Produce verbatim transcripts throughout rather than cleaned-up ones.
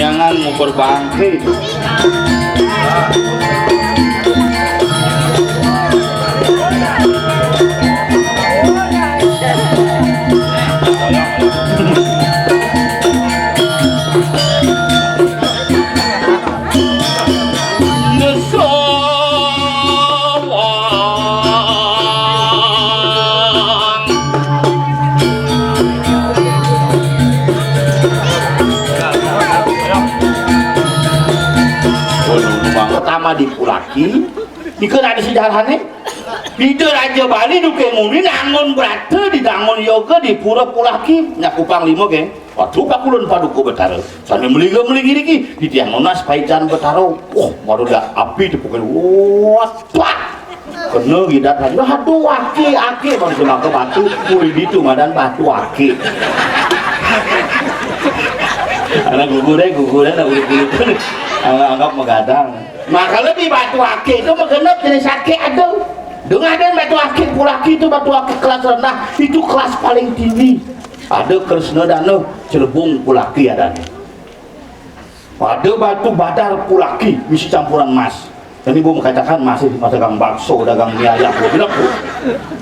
Jangan mau berbangkit. Pertama di Pulaki, nika ada sejarahnya. Ida Raja Bali duke nguni nangun brata, didangun yoga di Pura Pulaki, nyaku panglima, geng. Waduh, pakulun paduka Betara. Sambil meliga-meligi niki, titiang nunas paican Betara. Wah, baru dah api tu pokoknya. Wah, tuak. Kena gidat lagi. Aduh, aki, aki. Baru semangka batu. Ui, ditu madan batu aki. Anak gugur deh, gugur deh, nak ulik-ulik. Anggap, anggap magadang. Maka lebih batu aki itu magenep jenis aki ada. Dengar deh, batu aki Pulaki itu batu aki kelas rendah. Itu kelas paling tinggi. Ada Kresna Dana, Celebung Pulaki adanya. Ada batu badar Pulaki, misi campuran emas. Ini bu mengatakan masih masa dagang bakso, dagang mie ayam, bu bilang bu.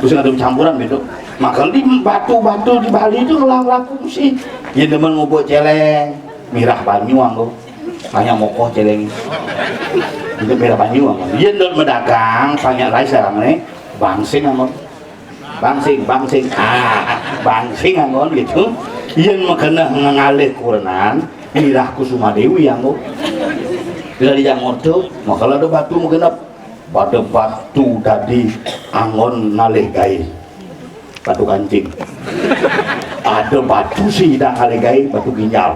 Terus ada campuran gitu. Maka di batu-batu di Bali itu ngelang laku sih. Ya demen ngubuk celeng, mirah banyu anggo. Banyak mokoh celeng. Itu mirah banyu anggo. Dia ndol medagang, banyak lai sarang nih. Bangsing anggo. Bangsing, bangsing. Ah, bangsing anggon gitu. Yen makena ngalih kurenan, Mirah Kusuma Dewi anggon. Bila dijang ngoto, makala ada batu magenep. Pada batu dadi anggon ngalih gaé. Batu kancing. Ada batu sih idang ngalih gaé, batu ginjal.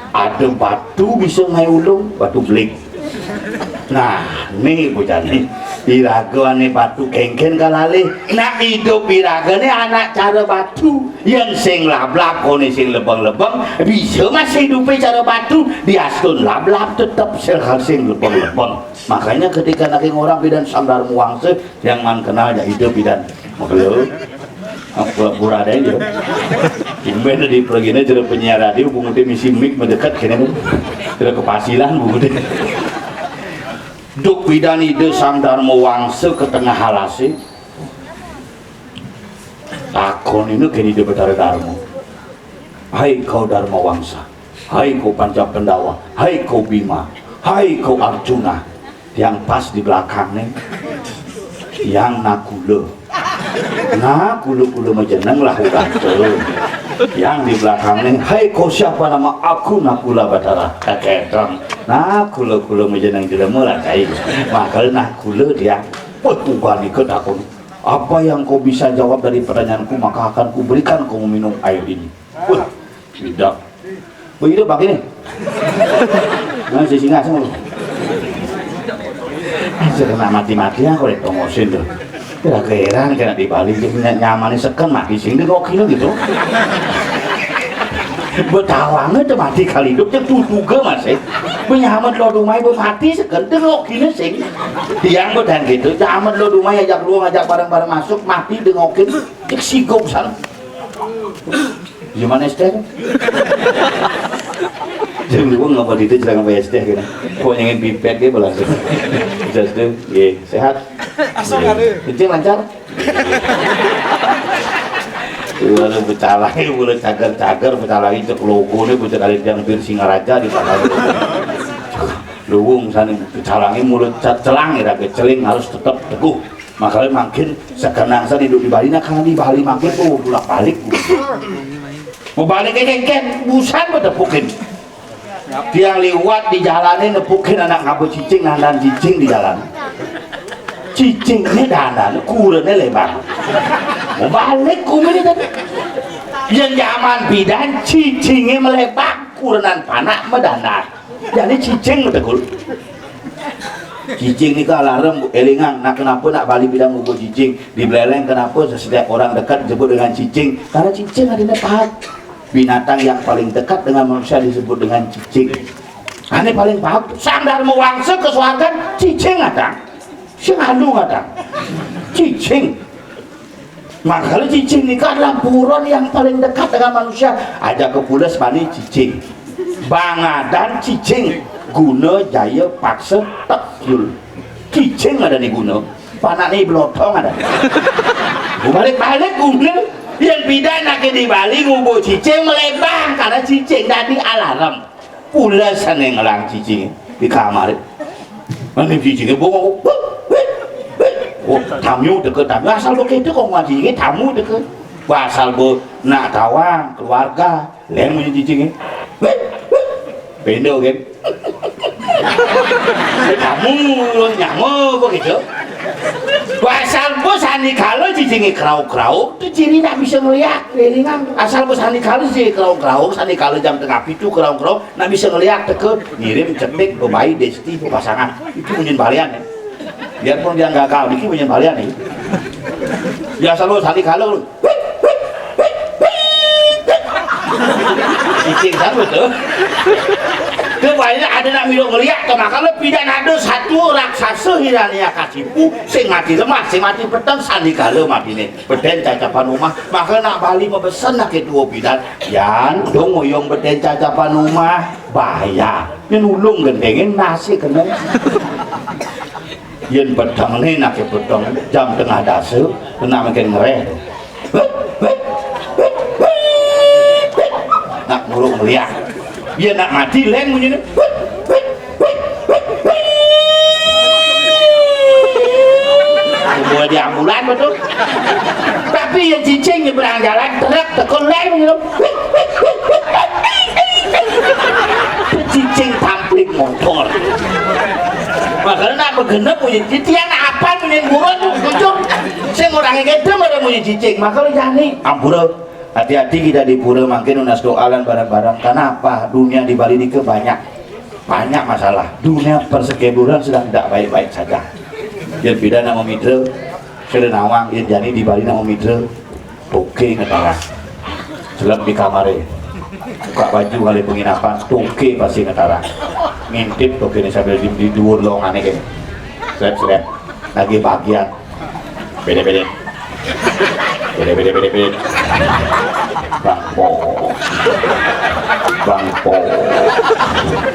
Ada batu bisa ngai ulung, batu beling. Nah, nih bocah nih. Iraga ane batu kengken kalalih. Nak idup iraga nih anak cara batu. Yang sing lablab kone sing lebeng-lebeng, bisa masih hidupe cara batu. Diastun lablab tetep sing, sing lebeng-lebeng. Makanya ketika nake orang bidan Sang Darma Wangsa, yang man kenal ya hidup bidan. Makelo. Pura-pura ada aja. Tumben di pergine jero penyiar radio bunguté misi mic mendekat kene. Jero kepasilan bunguté. Duk pidan Ida Sang Darma Wangsa ke tengah alasé. Takon ini kene Ida Betara Darma. Hai kau Darma Wangsa, hai kau Panca Pandawa, hai kau Bima, hai kau Arjuna, yang pas di belakang nih, yang Nakula. Nakula-kula majeneng lah udah tuh. Yang di belakang nih, hai kau siapa nama? Aku Nakula Batara. Kaketong. Nakula-kula majeneng jelema lah kai. Maka Nakula dia. Wah, ubah nih takon. Apa yang kau bisa jawab dari pertanyaanku, maka akan kuberikan kau minum air ini. Wah, tidak. Begitu pakai nih. Nah, si singa semua. Saya kena mati-mati aku lihat promosin tuh. Kira heran kena di Bali dia punya nyaman seken mati sing di kok gitu. Betawangnya tuh mati kali hidup dia tutuga masih. Penyamat lo rumah ibu mati seken dengok gini sing. Tiang bedan gitu, jamat lo rumah ajak lu ngajak bareng-bareng masuk mati dengokin cek sigok sana. Gimana es teh? Jam dua ngapa di itu jarang bayar es teh gitu. Kok nyengin bibek ya belas. Just do, ye, sehat. Asal ada. Kencing lancar. Iwara becalangi, mulai cagar-cagar, becalangi cek logo nih, bocah kali yang bir Singaraja di pasar. Luwung sana becalangi, mulut celang ya, celing harus tetap teguh. Makanya makin sekenang sana hidup di Bali, nah kalau di Bali makin tuh bolak-balik. Mau balik ke kengken, busan betepukin. Tiang liwat di jalané nepukin anak ngaba cicing, nandan cicing di jalan. Cicingnya danan, kurené lebar. Mau balik kumene tadi. Yang zaman bidan cicingnya melebar, kurenan panak medanan. Jadi cicing betegul. Cicing nika alarm, elingan, nak kenapa nak Bali bidan ngubur cicing? Di Beleleng kenapa setiap orang dekat disebut dengan cicing? Karena cicing ada paham. Binatang yang paling dekat dengan manusia disebut dengan cicing. Ane paling paham, Sang Darma Wangsa ke swargan, cicing ada. Sing anu ada. Cicing. Makanya cicing nika adalah buron yang paling dekat dengan manusia. Aja ke pules mani cicing. Pangadan cicing, guna jaya paksa tek yul. Cicing adané guna, panakné blotong ada. Balik-balik guna. Yén pidan aké di Bali ngubur cicing melebang karena cicing dadi alarm. Pules ané ngelang cicing di kamar. Ané cicingé bengong. Oh, tamu teka, tamu asal begitu kok ngaji tamu teka. Asal be nak tawang keluarga. Lén munyi cicingé. Péndo kan. Kamu nyama apa gitu? Pasal bos sanikala cicingé krauk-krauk, tuh ciri nak bisa ngeliat, kelingan. Asal bos sanikala cicingé krauk-krauk, sanikala jam tengah pitu krauk-krauk, nak bisa ngeliat teka ngirim cetik bebai desti pasangan. Itu munyin balian ya. Biarpun dia gagal, niki munyin balian nih. Ya selalu sanikala. Cicing satu tuh. Kebanyakan ada nak milu ngeliat ke makanya pidan ada satu raksasa Hiranyakasipu sing mati lemah, sing mati peteng sanikala matiné. Beden cacapan rumah, maka nak bali mabesen nak kedua pidan. Yan, dong oyong beden cacapan rumah, bahaya. Ini nulung gendengin nasi kena. Yén petengné naké peteng jam tengah dasa, nak makin ngereh. Nak nguruk ngeliak. Yén nak mati lén munyiné. Semua di ambulan betul. Tapi yang cicing nyebrang jalan truk tekun lén munyiné. Cicing tamplik motor. Makanya nak begenep punya cicing, anak apa punya burung tuh jujur. Sing orang gedem ada punya cicing, makanya jani ampura. Hati-hati kita di pura mangkin nunas doa lan bareng-bareng. Kenapa? Dunia di Bali ini banyak banyak masalah. Dunia persekeburan sedang tidak baik-baik saja. Yén pidan nak mamitra, sira nawang yén jani di Bali nak mamitra. Toké ngetarang. Selep di kamaré. Buka baju kali penginapan, toké pasti ngetarang. Ngintip tokéné sambil di, di dhuwur longané kéné. Selep, selep. Lagi bagian. Bede, bede. Bede, bede, bede, bede. Bang Po. Bang Po.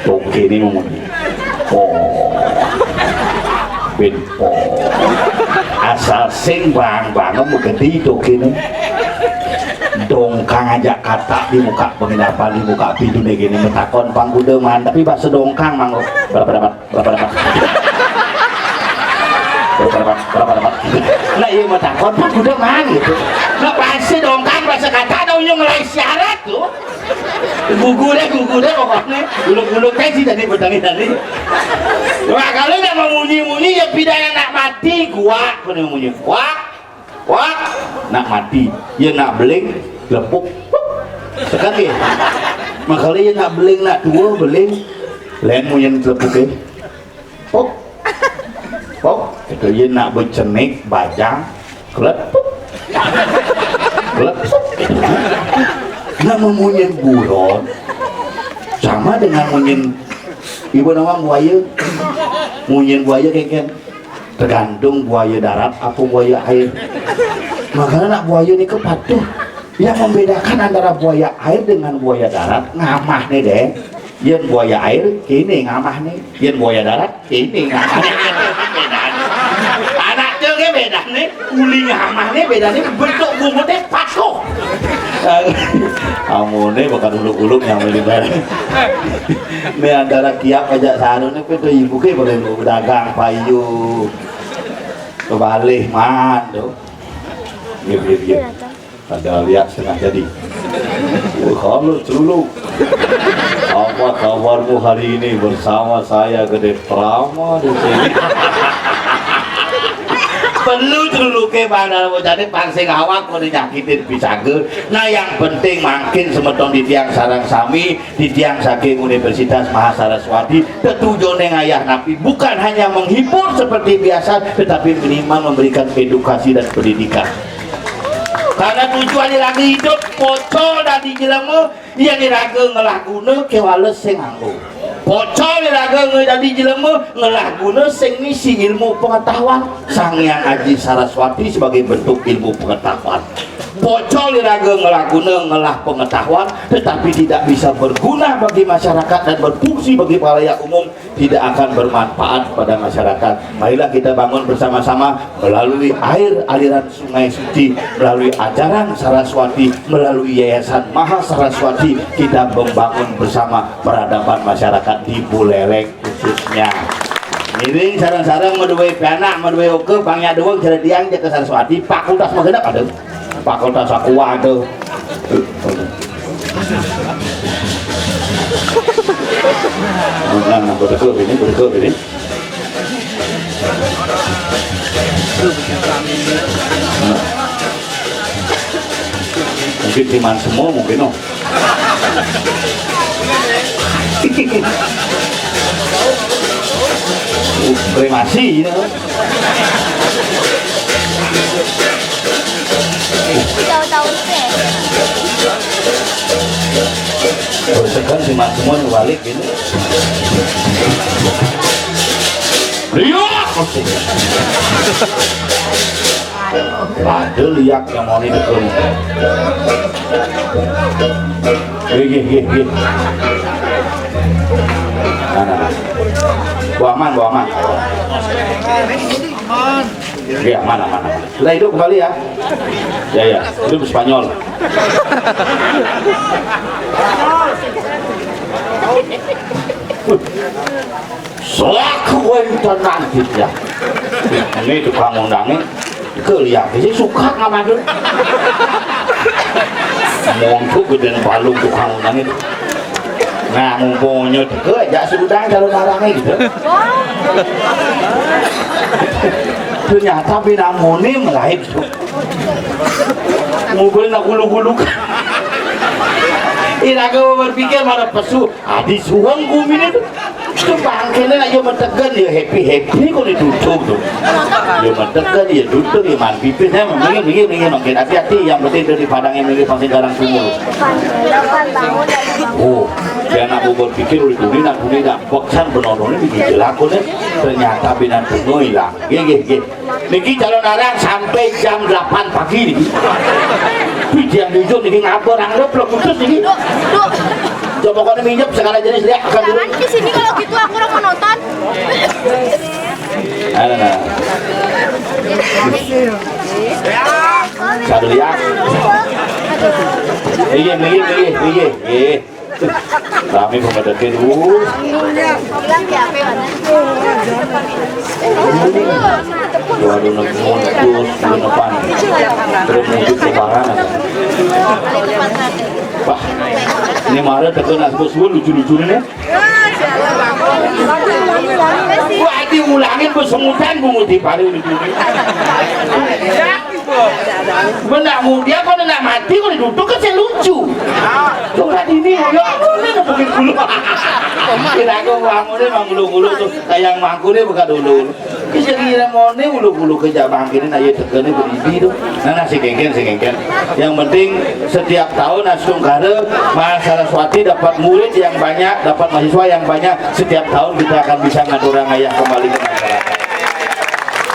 Tokéné mau munyi. Po. Bin Po. Asal sing bang-bang mau gedé tokéné. Dongkang aja kata di muka penginapan, di muka pintu nih gini, metakon panggudeman, tapi bahasa dongkang mang. Berapa dapat? Berapa dapat? Berapa dapat? Berapa dapat? Nah, iya metakon panggudeman gitu. Nah, pasti dongkang bahasa kata ada ujung ngelai syarat tuh. Gugu deh, gugu deh pokoknya. Buluk-buluk teh sih tadi petani tadi. Wah, kalau nggak mau munyi-munyi ya pidan nak mati, gua punya munyi. Wah, wah, nak mati. Ya nak beling, lepuk. Sekali ya. Makanya ya nak beling, nak tua beling. Lén munyin lepuk ya. Pok. Pok. Itu ya nak becenik, bajang. Kletuk. Kletuk. Nah, memunyin buron sama dengan munyin ibu nama buaya. Munyin buaya kengken. Tergantung buaya darat apa buaya air. Makanya nak buaya ini kepatuh. Yang membedakan antara buaya air dengan buaya darat, ngamah nih deh. Yén buaya air, kini ngamah nih. Yén buaya darat, kini ngamah nih. Anak tuh kayak beda nih. Uli ngamah nih beda nih. Bentuk bungut deh patuh. Amoné bakal uluk-uluk nyampe di barang. Ini antara kiap aja sarung nih, itu ibu ke boleh dagang payu. Kebalik man tuh. Iya, iya, iya. Ada lihat setengah jadi. Oh, halo Celuluk. Apa kabarmu hari ini bersama saya Gede Prama di sini? Perlu celuluke bandar bocah ini pangsing awak kok nyakitin pisaga. Nah, yang penting mangkin semeton di tiang sarang sami, di tiang saking Universitas Mahasaraswati, tetujone ngayah napi bukan hanya menghibur seperti biasa, tetapi minimal memberikan edukasi dan pendidikan. Karena tujuannya lagi hidup, pocol dadi jelema, yang iraga ngelah guna kewales sing nganggo. Pocol iraga ngadadi jelema, ngelah guna sing misi ilmu pengetahuan. Sang Hyang Aji Saraswati sebagai bentuk ilmu pengetahuan. Pocol iraga ngelah guna, ngelah pengetahuan, tetapi tidak bisa berguna bagi masyarakat dan berfungsi bagi khalayak umum, tidak akan bermanfaat kepada masyarakat. Marilah kita bangun bersama-sama melalui air aliran Sungai Suci, melalui ajaran Saraswati, melalui Yayasan Maha Saraswati, kita membangun bersama peradaban masyarakat di Buleleng khususnya. Ngiring sareng-sareng madué pianak, madué oké, pangnya dua, jadi tiang, jaga Saraswati, fakultas mah genep ada. Fakultas aku ada. Nah, nah, betul ini, betul ini. Nah. Mungkin cuman semua mungkin, oh. Kremasi ya. Tahu-tahu teh. Terus kan cuman semua balik. Lihat. Ada liak yang mau ini betul. Gih, gih, gih, gih. Mana? Bu aman, bu aman. Ya, mana, mana? Sudah hidup kembali ya? Ya, ya. Hidup Spanyol. Sok wénten nanti ya. Ini tukang undangnya, kelihat sih suka ngamadun. Montok gedén palung tukang undangnya. Nah, mumpungnya teke aja sudang calon arangnya gitu. Ternyata binamunim lain. Ngumpul nak guluk-guluk. Iraga berpikir mana pesu. Adi suang gumine tuh. Itu bangkene nak yo mentegan yo happy-happy kok ditutup tuh. Yo mentegan yo tutup yo man pipis ya minggir minggir minggir makin hati-hati yang penting dari padangnya minggir pasti garang sumur. Oh, dia nak berpikir udah duni nak duni nak boksan penontonnya di jelakone ternyata binatang hilang. Gih gih gih. Niki calon arang sampai jam delapan pagi niki. Wih, jam tujuh niki ngabur, anggap lo putus niki. Duh, duh. Coba kau minjem segala jenis lihat akan dulu. Jangan di sini kalau gitu aku orang menonton. Ada nah. Satu lihat. Iya, iya, iya, iya, iya. Rame pemadake dulu. Waduh, nembus, genepan. Terus mudik lebaran. Wah, ini marah tekan asbos lucu-lucu nih. Wah, diulangin besemutan bungut di paling lucu. Benak muda apa nak mati kok duduk kan saya lucu. Bukan ini ya, ini nepukin dulu. Kira aku bangun emang bulu-bulu tuh kayak mangku deh buka dulu. Bisa kira mone bulu-bulu ke jabang ini nah ya tegene berdiri tuh. Nah, nah si genggen si genggen. Yang penting setiap tahun Asungkara Maha Saraswati dapat murid yang banyak, dapat mahasiswa yang banyak. Setiap tahun kita akan bisa ngaturang ayah kembali ke masyarakat.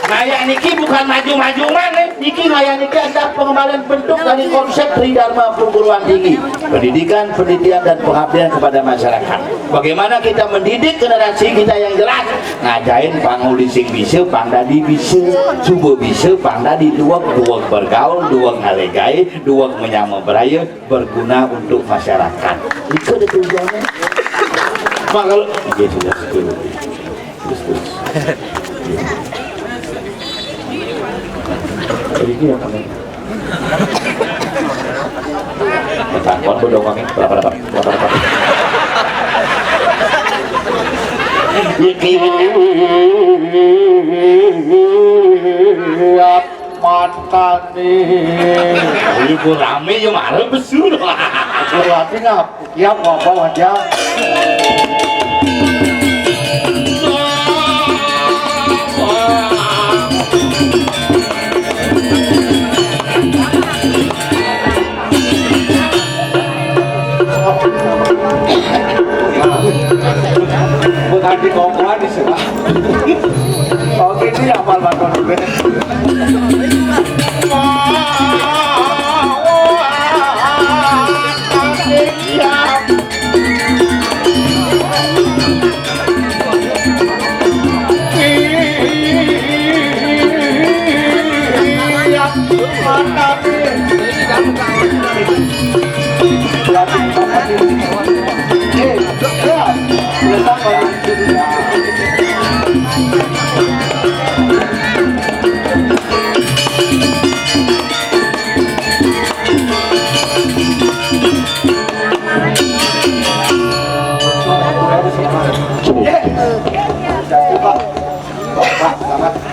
Ngayah niki bukan maju-maju maneh, niki ngayah niki adalah pengembalian bentuk dari konsep Tri Dharma Perguruan Tinggi, pendidikan, penelitian, dan pengabdian kepada masyarakat. Bagaimana kita mendidik generasi kita yang jelas, ngajain panguli sing bisa, pang dadi bisa, suba bisa, pang dadi duweg, duweg bergaul, duweg ngalegai, duweg menyama beraya, berguna untuk masyarakat. Itu ada tujuannya. Pak kalau, iya sudah setuju. Terus, terus. Ini apa nih? Takon bodoh kami, berapa dapat? Berapa dapat? Iki matane. Ibu rame ya marah besu. Aku lagi ngap. Iya, apa aja. Iya, apal bakal juga.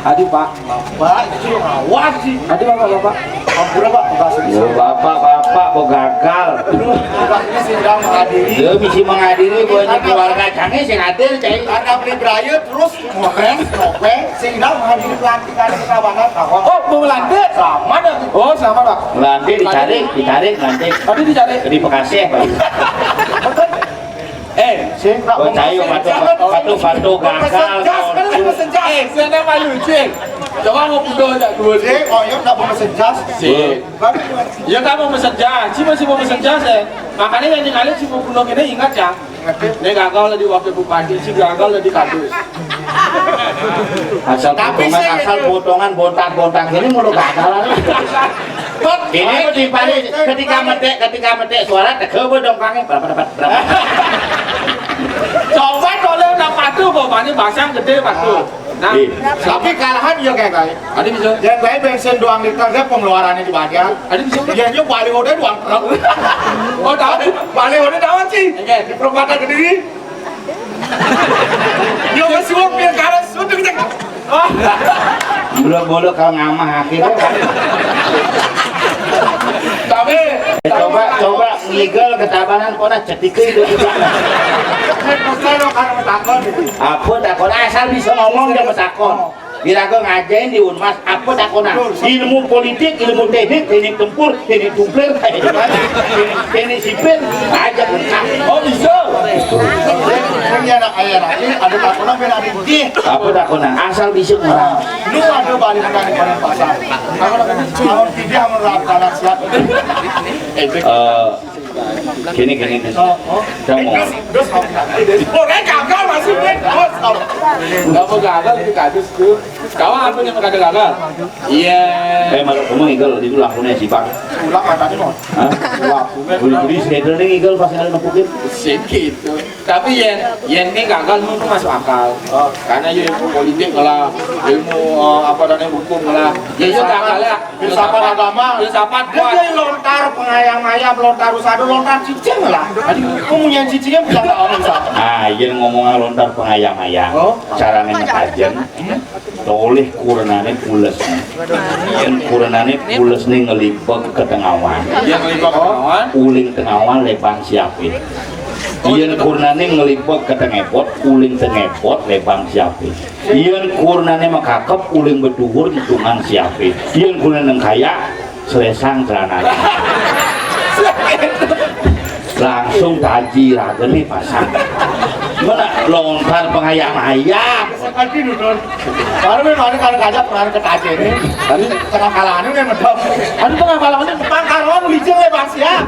Adi, Pak. Pak, itu yang awal sih. Adi, Bapak, Bapak. Ampura, Pak. Bapak, Bapak, kok gagal? Bapak ini sedang menghadiri. Dia bisa menghadiri, banyak keluarga cangé sing hadir, cai. Karena beli berayut, terus ngoreng, ngopeng, sehingga menghadiri pelantikan kerawanan bahwa. Oh, mau melantik? Sama dah. Oh, sama, Pak. Melantik dicari, dicari, melantik. Tadi dicari. Di Bekasi, Pak. Eh, sing tak. Oh, saya patuh, patuh, patuh gagal. Mesenjas, kan mesenjas. Eh, saya nama lu, Cing. Coba mau buka aja dua, Cing. Oh, ya, tak mau mesenjas. Sing. Ya, tak mau mesenjas. Cing masih mau mesenjas, ya. Makanya yang dikali si mau bunuh ini ingat, ya. Ini gagal di wakil bupati, si gagal di kadus. Asal potongan, asal potongan bontak-bontak ini mau gagal. Ini di balik ketika metik, ketika metik suara tegé dong kangé berapa dapat berapa. Coba kalau nak patuh, kok mana basang gedé patuh. Nah, tapi kalahan ya kayak kayak. Ada bisa. Yang kayak bensin doang liter dia pengeluarannya di bagian. Ada bisa. Ya dia balik udah doang truk. Oh, tahu. Balik udah tahu sih. Oke. Di perempatan Kediri. Yo, wis suwung piye karo sudeng, Cek? Buluk-buluk kalau ngamah akhirnya. Tapi coba, coba ngigel ketabanan kok nah cetik itu juga. Apa takon? Asal bisa ngomong dia takon. Kira-kira ngajain di Unmas, apa takonan? Ilmu politik, ilmu teknik, teknik tempur, teknik nuklir, teknik sipil, aja lengkap. Oh, bisa. Ini anak ayah lagi, ada takonan biar ada. Apa takonan? Asal bisa orang. Lu ada balik dari Padang Pasar. Kalau tidak menurut siap. Eh, Gini, gini, gini. Kamu. Terus, terus, orang gagal masih, terus. Nggak mau gagal, itu kadus tuh. Kawan apa yang kata gagal? Iya. Eh, malu kamu itu, itu lampunya sih, Pak. Ulang matanya mau. Hah? Lampunya. Beli-beli schedule nih, Igal, pas ada nepukin. Sih gitu. Tapi yén, yén ini gagal, nu tuh masuk akal. Karena ya ilmu politik lah, ilmu, eh, apa namanya, hukum lah. Ya, ya, gagal ya. Filsafat agama. Filsafat kuat. Dia lontar pengayam-ayam, lontar usado, lontar cicing lah. Aduh, kamu yang cicingnya bisa tahu, Ustaz. Ah, yén ngomong lontar pengayam-ayam. Oh. Carané mekajen. Tolih kurenané pules. Yén kurenané pules nih ngelibek ke tengawan. Iya, ngelibek ke tengawan. Uling tengawan lebang siapin. Yén kurenané ngelibek ke tengepot, uling tengepot lebang siapin. Yén kurenané makakep, uling beduhur ngitungan siapin. Yén kurenané nengkayak, selesang celanané. Langsung taji ragene pasang. Mana lontar pengayam-ayam. Sekali nonton. Baru memang ada kalau ngajak pernah ke taji ini. Tadi tengah kalangan ini medok. Aduh, tengah kalangan ini pangkaron licin lebar siap.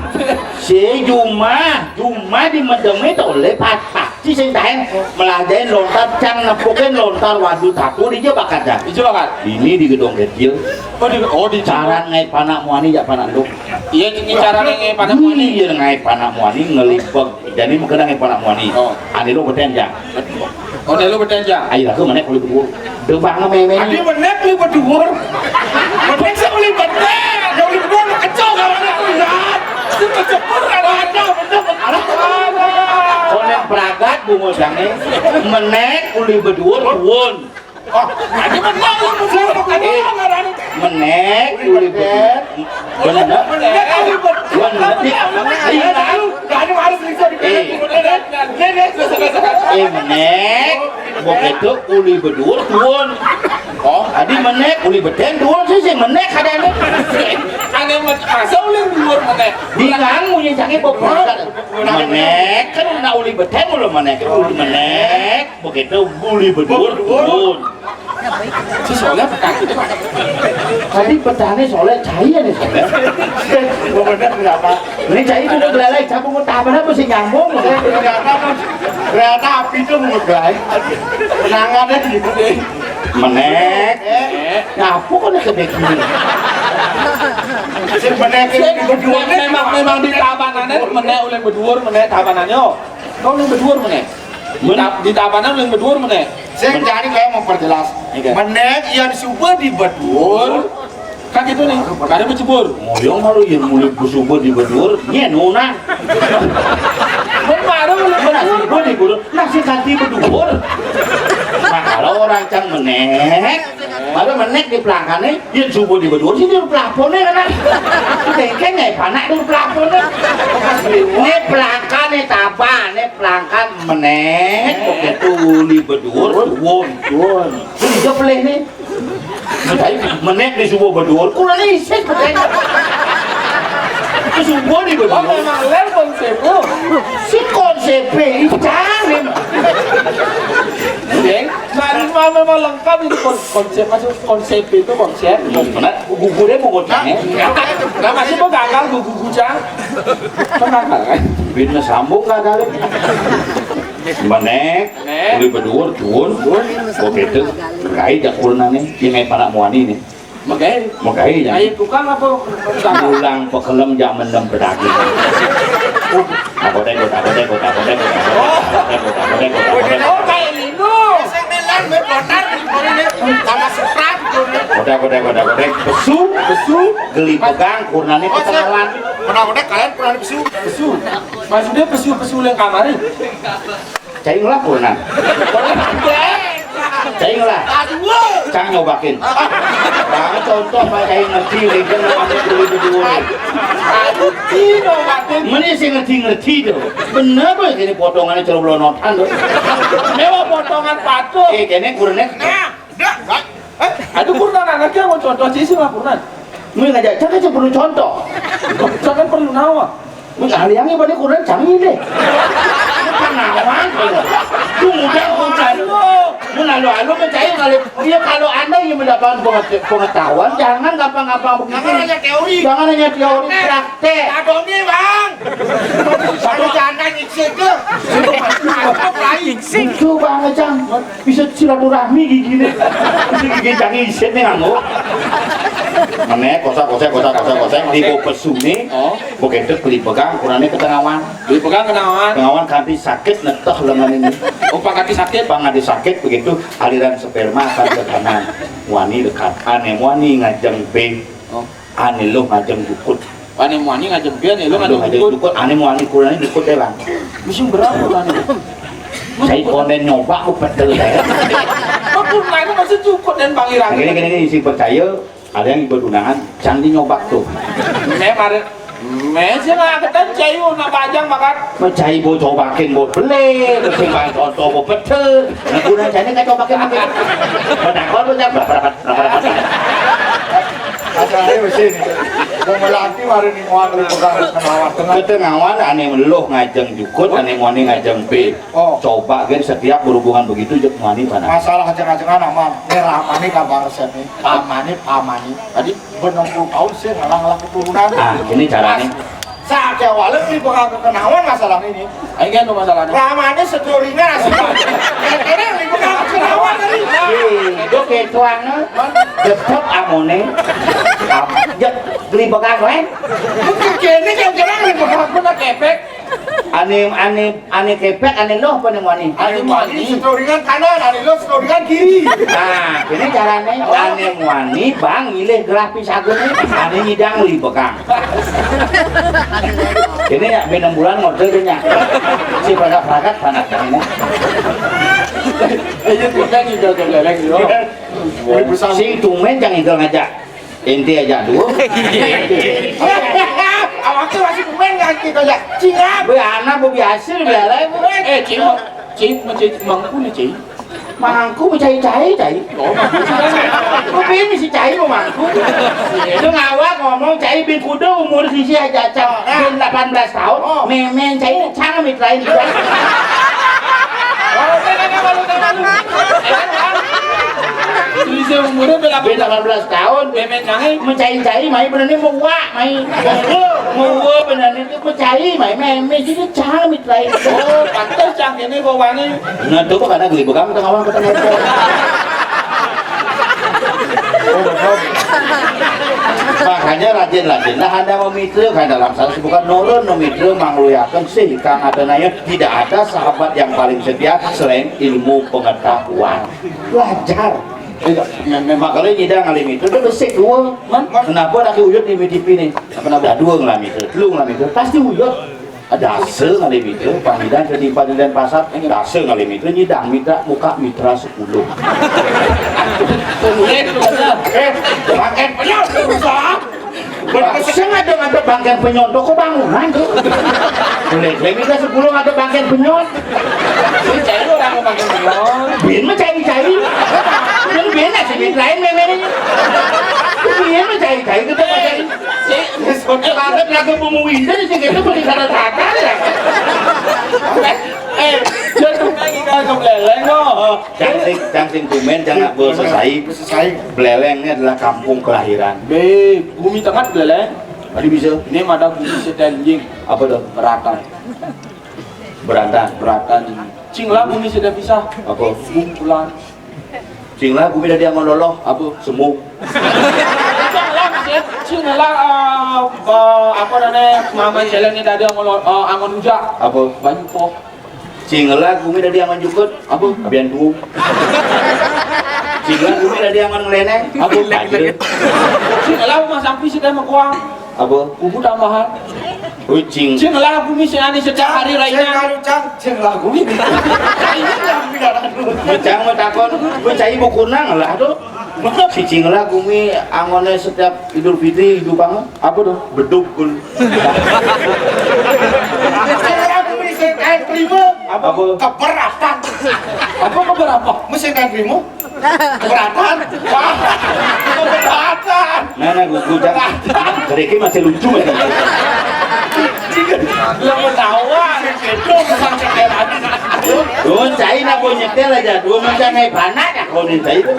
Si Juma, Juma di medeme tole patah. Si sing tahen melajahin lontar, cang nepukin lontar, waduh, taku di dia bakat dah. Itu bakat. Ini di gedung kecil. Oh, di, oh, di Caran ngai panak muani, ya panak lu. Iya, ini cara ngai panak muani. Iya, ngai panak muani ngelibek. Jadi mengkena ngai panak muani. Oh. Ane lu beten, Jang. Oh, ane lu beten, Jang. Ayo, aku menek kulit gua. Debang meme. Adi menek kulit berduur. Menek sih kulit beten. Yang kulit berduur kecil kalau ada kulit. Itu kecebur ada, ada, bener, ada. Konek pragat bungo jange. Menek kulit berduur, tuun. Oh, adi menek kulit berduur, adi menek. Menek kulit berduur. Bener. Bener, bener. Bener, di, di, Anu harus bisa di. Eh. Nih, nih, selesai, selesai. Eh, menek. Begitu uli bedur tuun. Oh, adi menek, uli beten tuun sih, sih menek kadang. Ane met-, masa uli bedur menek? Di ngang munyi cangé bok. Menek, kan udah uli beten, uli menek, uli menek. Begitu uli bedur tuun. Si Soleh petani. Tadi petani Soleh, cai ya nih Soleh. Bener kenapa? Ini cai itu udah belalai, siapa mau tahapan apa sih nyambung? Ternyata kan, ternyata api itu mau ngegai. Kenangannya gitu deh. Menek. Nyapu kok nek kebek ini. Sing menek itu berdua memang, memang di tabanane menek oleh berdua, menek tabanane. Kau oleh berdua menek. Di ta-, di tabanan oleh berdua menek. Sing jadi kayak mau perjelas. Iya. Menek yang suba di berdua. Kan gitu nih. Kada bercebur. Moyong malu yang mulai suba di berdua. Nyen nuna. Mun baru oleh berdua. Nasi berdua. Nasi kanti berdua. Nah, kalau orang cang menek, baru menek di pelangkane, yang suba di berdua sih di plafonnya kan. Kayaknya panak di plafonnya. Ini pelangkane taban, ini pelangkan menek. Oke, tuh di berdua, tuh. Ini dia pelih nih. Tapi menek di suba berdua, kurang isi, betul. Ke suba di berdua. Oh, memang lel konsep lu. Si konsep icang, memang. Deng, nah, ini mah memang lengkap ini kon-, konsep, maksud konsep itu konsep. Benar. Gugurnya mau kocangnya. Nah, masih mau gagal gugu gucang. Kan gagal, kan? Bina sambung gagal. Menek, menek. Uli beduur, cuun. Cuun. Oke, itu. Kai jak kurna nih. Ini panak muani nih. Megai. Megai, ya. Ayo tukang apa? Tukang. Pulang pekelem jam enam pedaging. Apotek, apotek, apotek, apotek. Oh. Apotek, apotek, apotek, apotek. Oh, kayak linu. Sing milan, me botar, ini, sama serat, ini. Apotek, apotek, apotek, apotek. Besu, besu. Geli pegang, kurnane. Oh, ketengawan. Pernah, pernah kalian pernah besu? Besu. Maksudnya besu-besu yang kamari. Cai ngelah kurnan. Cai ngelah. Aduh. Cang nyobakin. Nah, contoh Pak Cai ngerti, legen namanya kulit berdua. Aduh, Cino, Batin. Meni sing ngerti-ngerti tuh. Bener boh, ini potongannya celoblonotan tuh. Mewah potongan patung. Eh, kene kurnet. Nah, dah, dah. Eh, aduh, kurnan anaknya mau contoh sih, sih lah kurnan. Mui ngajak cak aja perlu contoh. Jangan perlu nawa. Mun ahli yang ibadah kurang canggih deh. Panawan. Lu muda kurang. Mun alu-alu percaya kali. Iya, kalau Anda ingin mendapatkan pengeta-, pengetahuan, jangan gampang-gampang begitu. Jangan hanya teori. Jangan hanya teori, praktek. Adongi, Bang. Satu jangan ngisi ke. Itu Bang Ejang. Bisa silaturahmi gigi nih. Bisa gigi canggih isit nih nganggo. Meneh, kosak, kosak, kosak, kosak, kosak. Di bawah pesu nih. Oh. Begitu beli pegang, kurangnya ketengawan. Beli pegang ketengawan. Tengawan kanti sakit, neteh lengan ini. Oh, pangkati sakit? Pangkati sakit, begitu aliran sperma akan ke kanan. Wani dekat. Ane wani ngajeng B. Oh. Ane lo ngajeng jukut. Ane wani ngajeng B, ane lo ngajeng jukut. Ane wani kurangnya jukut ya, Bang. Mesti berapa, Bang? Saya konen nyoba, aku betul ya. Aku lain masih jukut dan Bang Irang. Gini, gini, gini, si percaya. Ada yang ikut undangan, jangan dinyobak tuh. Meh mari, meh sih nggak ketan cayu nak bajang makan. Meh cai bo cobakin bo beli, sing bang contoh bo betul. Nah, guna cai ini kan cobakin makin. Benar kau tuh jam berapa dapat, berapa dapat. Asalnya mesin. Mau melanti mari nih mau beli pegang ketengawan tengah. Ketengawan ane meluh ngajeng jukut, ane moni ngajeng B. Oh. Coba gen setiap berhubungan begitu jek mani mana? Masalah ajeng-ajengan aman. Ini ramane kabar resep nih. Pamane, pamane. Tadi benem puluh tahun sih ngalang-ngalang keturunan. Ah, ini caranya. Sakit awalnya ini bakal kekenawan masalah ini. Ayo kan masalahnya. Ramane seturingan asli. Katanya ini bakal kekenawan tadi. Ih, itu ketuangan. Jepot amone. Am-, jep, beli bekas, weh. Kene kan jalan ini bakal kena kepek. Ane, ane, ane kepek, ane loh apa ane muani? Ane muani seturingan kanan, ane loh seturingan kiri. Nah, ini caranya ane muani, bang, milih gelah pisagune, ane nyidang li bekang. Ini ya, enam bulan model dia. Si perangkat-perangkat panak ini. Ayo, kita juga ke belakang, yo. Sing tumen jangan itu ngajak. Inti aja dulu. Awaknya masih pemain nggak kita ya? Cingap. Be anak be biasa dibelalai. Eh, Cing, Cing, Cing, mangku nih, Cing. Mangku mencai cai, cai. Oh, mangku. Lu pilih si cai mau mangku. Itu ngawak ngomong cai bin kuda umur sisi aja cang. Bin delapan belas tahun, oh. Memen cai cang mit lain juga. Oh, udah, udah, udah, udah, udah. Selisih umurnya beda delapan belas tahun. Mémé cangé. Mencai-cai, mai bener nih mau wak, mai. Mau wak bener nih, mencai, mai, mémé, jadi cangé, mit, lain. Oh, pantes cangé ini bawaannya. Nah, itu makanya geli bekam tengah awang ketemu. Makanya rajin-rajinlah Anda memitra, kan dalam satu bukan nurun memitra, mangluyakan sih, Kang, ada nanya, tidak ada sahabat yang paling setia selain ilmu pengetahuan. Belajar. Iya, mé-, mé-, makanya nyidang ngalih mitra, itu besik dua. Man? Kenapa laki uyut di T V nih? Kenapa? Ada dua ngalih mitra, telu ngalih mitra, pasti uyut. Ada asa ngalih mitra, pamidan ke di padilan pasar, ada asa ngalih mitra, nyidang mitra, muka mitra sepuluh. Boleh, boleh. Eh, pakai penyok, susah. Sing ada ngadep bangkén penyok, toko bangunan tuh. Boleh, boleh, mitra sepuluh ngadep bangkén penyok. Ini cai orang bangkén penyok. Bin mah cai-cai. Bin, bin, si bin lain mémé ini. Bin mah cai-cai, kita mah cai. Si, si, banget lagu pemuda sih, kita beli kata-kata ya. Eh, jadi lagi kagak meleleng, oh. Cang sing, cang sing tumben, cang nak bol sesai. Sesai. Bléléng ini adalah kampung kelahiran. Bé, bumi tengah Bléléng. Tadi bisa. Ini ada bumi sedang jing. Apa tuh? Beratan. Beratan. Beratan. Cing lah bumi sedang pisah. Apa? Kumpulan. Cing lah bumi tadi angon loloh. Apa? Semu. Cing lah, Mas, ya. Cing lah, eh, eh, apa namanya? Mama Céléng ini tadi angon lo-, eh, angon ujak. Apa? Banyu poh. Cing lah gumi tadi angon jukut. Apa? Abian tuung. Cing lah gumi tadi angon ngelénéng. Apa? Bajé. Cing lah rumah sampi sih dah makuang. Apa? Kubu tambahan. Ucing. Cing lah gumi sih ani setiap hari lainnya. Cing lah gumi. Ini yang pikiran. Cang mau takon, cai buku nang lah tuh. Si cing lah gumi angonnya setiap Idul Fitri hidup angon. Apa tuh? Beduk kul. Aku bisa kain terima. Apa? Apa? Keberatan. Apa keberapa? Mesin kain terima. Keberatan. Wah, keberatan. Nah, nah, gua, gua jangan. Keriki masih lucu aja. Lo mau tawa, gitu, bukan cekelan. Dua cai nak gua nyetel aja, dua macam naik panas ya, kalau nih cai itu.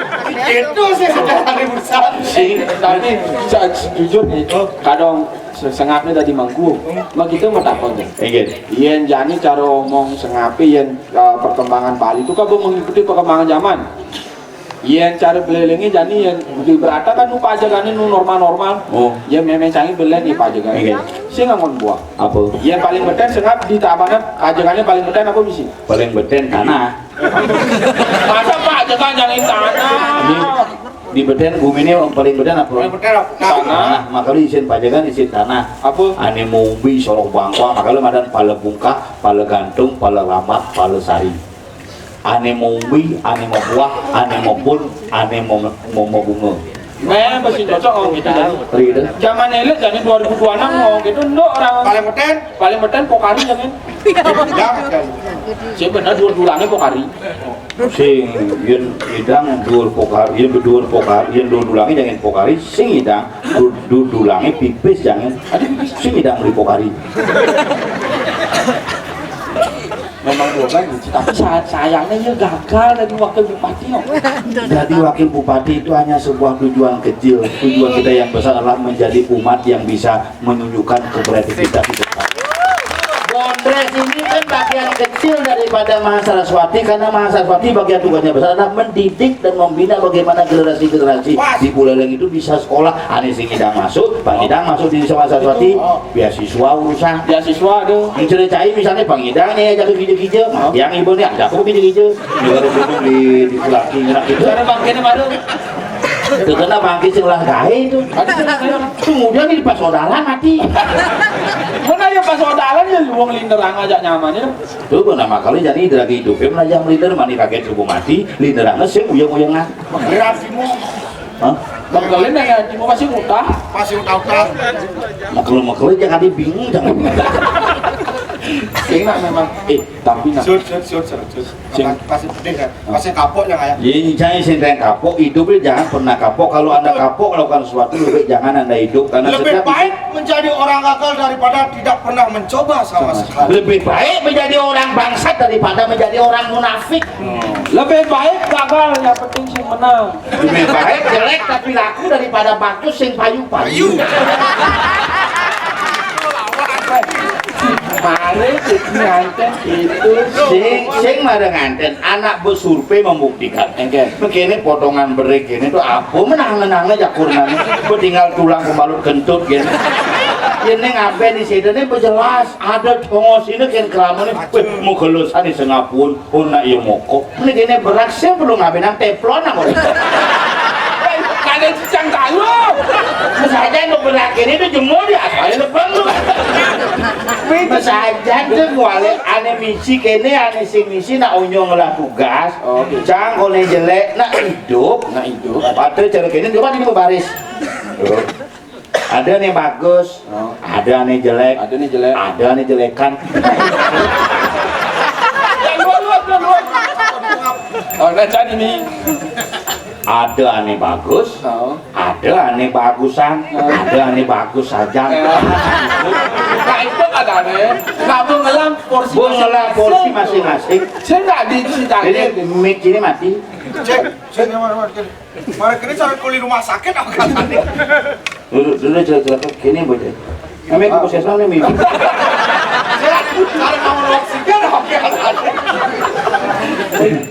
Itu sih ada hari besar. Sih. Tapi sa-, jujur nih, kadang se-, sengapnya tadi mangku. Mah kita mau takon deh. Iya. Yén jani cara omong sengapé, yén, eh, perkembangan Bali itu kan mengikuti perkembangan zaman. Yén cara Bléléngé jani yén di Berata kan nu pajegané nu normal-normal. Oh. Yén mémé cangé belén di pajegané. Iya. Sing angon buah. Apa? Yén paling betén sengap di Tabanan pajegané paling betén apa bisi? Paling betén tanah. Masa pajegan jangin tanah? Ini di betén bumi ini paling betén apa? Paling betén apa? Tanah. Nah, maka lu isin pajegan, isin tanah. Apa? Ané mau umbi, solok bangkuang, maka lu madan pala bungkah, pala gantung, pala lambat, pala sari. Ané mau umbi, ané mau buah, ané mau pun, ané mau, mau, mau bunga. Méh, masih cocok ngomong gitu. Iya. Zaman elit jadi dua ribu dua enam ngomong gitu, nduk orang. Paling betén? Paling betén Pokari jangin. Ya, ya. Sing bener duur dulangé Pokari. Sing yén idang duur Pokari, yén duur Pokari, yén duur dulangé jangin Pokari, sing idang duur, duur dulangé pipis jangin. Aduh, pipis. Sing idang beli Pokari. Memang dua kan, tapi sa-, sayangnya ya gagal dari wakil bupati, no. Jadi wakil bupati itu hanya sebuah tujuan kecil. Tujuan kita yang besar adalah menjadi umat yang bisa menunjukkan kreativitas di depan. Bondres ini kan bagian kecil daripada Maha Saraswati, karena Maha Saraswati bagian tugasnya besar adalah mendidik dan membina bagaimana generasi-generasi di Buleleng itu bisa sekolah. Ané sing ngidang masuk, Pak Ngidang masuk di Maha Saraswati, beasiswa urusan. Beasiswa tuh. Mencari cai misalnya Pak Ngidang nih, jaga kija-kija, yang ibu nih ada aku kija-kija. Di warung duduk di, di Pulaki, ngerak gitu. Cara bangkéné baru. Itu kena bangké sing ulah gaé itu. Kemudian ini pas odalan mati. Mana ya pas odalan ya luang linderang aja nyamannya. Tuh, gua nama kali jadi lagi hidup, ya, belajar melindir, mani kaget subuh mati, linderangnya sing uyang-uyangan. Berat sih, Mo. Hah? Bang Galin nanya, "Cuma masih utah?" Masih utah-utah. Makhluk-makhluk jangan dibingung, jangan. Enak memang. Eh, tapi nak. Sud, sud, sud, sud, sud. Sing. Pas, pas pedih kan. Pas kapok yang kayak. Ye, jangan sing teng kapok, hidup ni jangan pernah kapok. Kalau anda kapok melakukan sesuatu, lebih baik jangan anda hidup karena lebih setiap baik menjadi orang gagal daripada tidak pernah mencoba sama sekali. Lebih baik menjadi orang bangsat daripada menjadi orang munafik. Lebih baik gagal, yang penting sing menang. Lebih baik jelek tapi laku daripada bagus sing payu-payu. Mari nganten itu. Sing, sing mari nganten. Anak bersurvei membuktikan. Engke. Begini potongan berik ini tuh apa menang-menangnya jakur nang. Tinggal tulang pembalut kentut gitu. Ini ngapain di sini, ini jelas ada tongos ini kan kelamun ini. Weh, mau gelusan di Singapura. Oh, nak iya moko. Ini kene berat sih perlu ngabe nang teflon aku. Kalian cicang kayu. Misalnya mau berat ini tuh jemur di asalnya depan lu. Misalnya tuh kuali ane misi kene, ane sing misi nak onyong ngelah tugas. Oke. Cang kone jelek, nak hidup. Nak hidup. Pate cara kene coba ini baris. Ada nih bagus, oh, ada nih jelek, ada nih jelek, ada nih jelekan. Yang dua, dua, dua, dua. Oh, nah, jadi nih. Ada ane bagus, oh, ada ane bagusan, oh, ada ane bagus saja. Ya. Nah, itu kan aneh. Kamu ngelam porsi. Gua ngelam porsi masing-masing. Saya nggak di sini. Jadi mic ini mati. Cek, cek, mana, mana, cek. Mari kene cara kuli rumah sakit apa katanya? Dulu, dulu, dulu, dulu, kene, Bu. Kami ke puskesmas nih, Mi. Cara kamu oksigen apa katanya?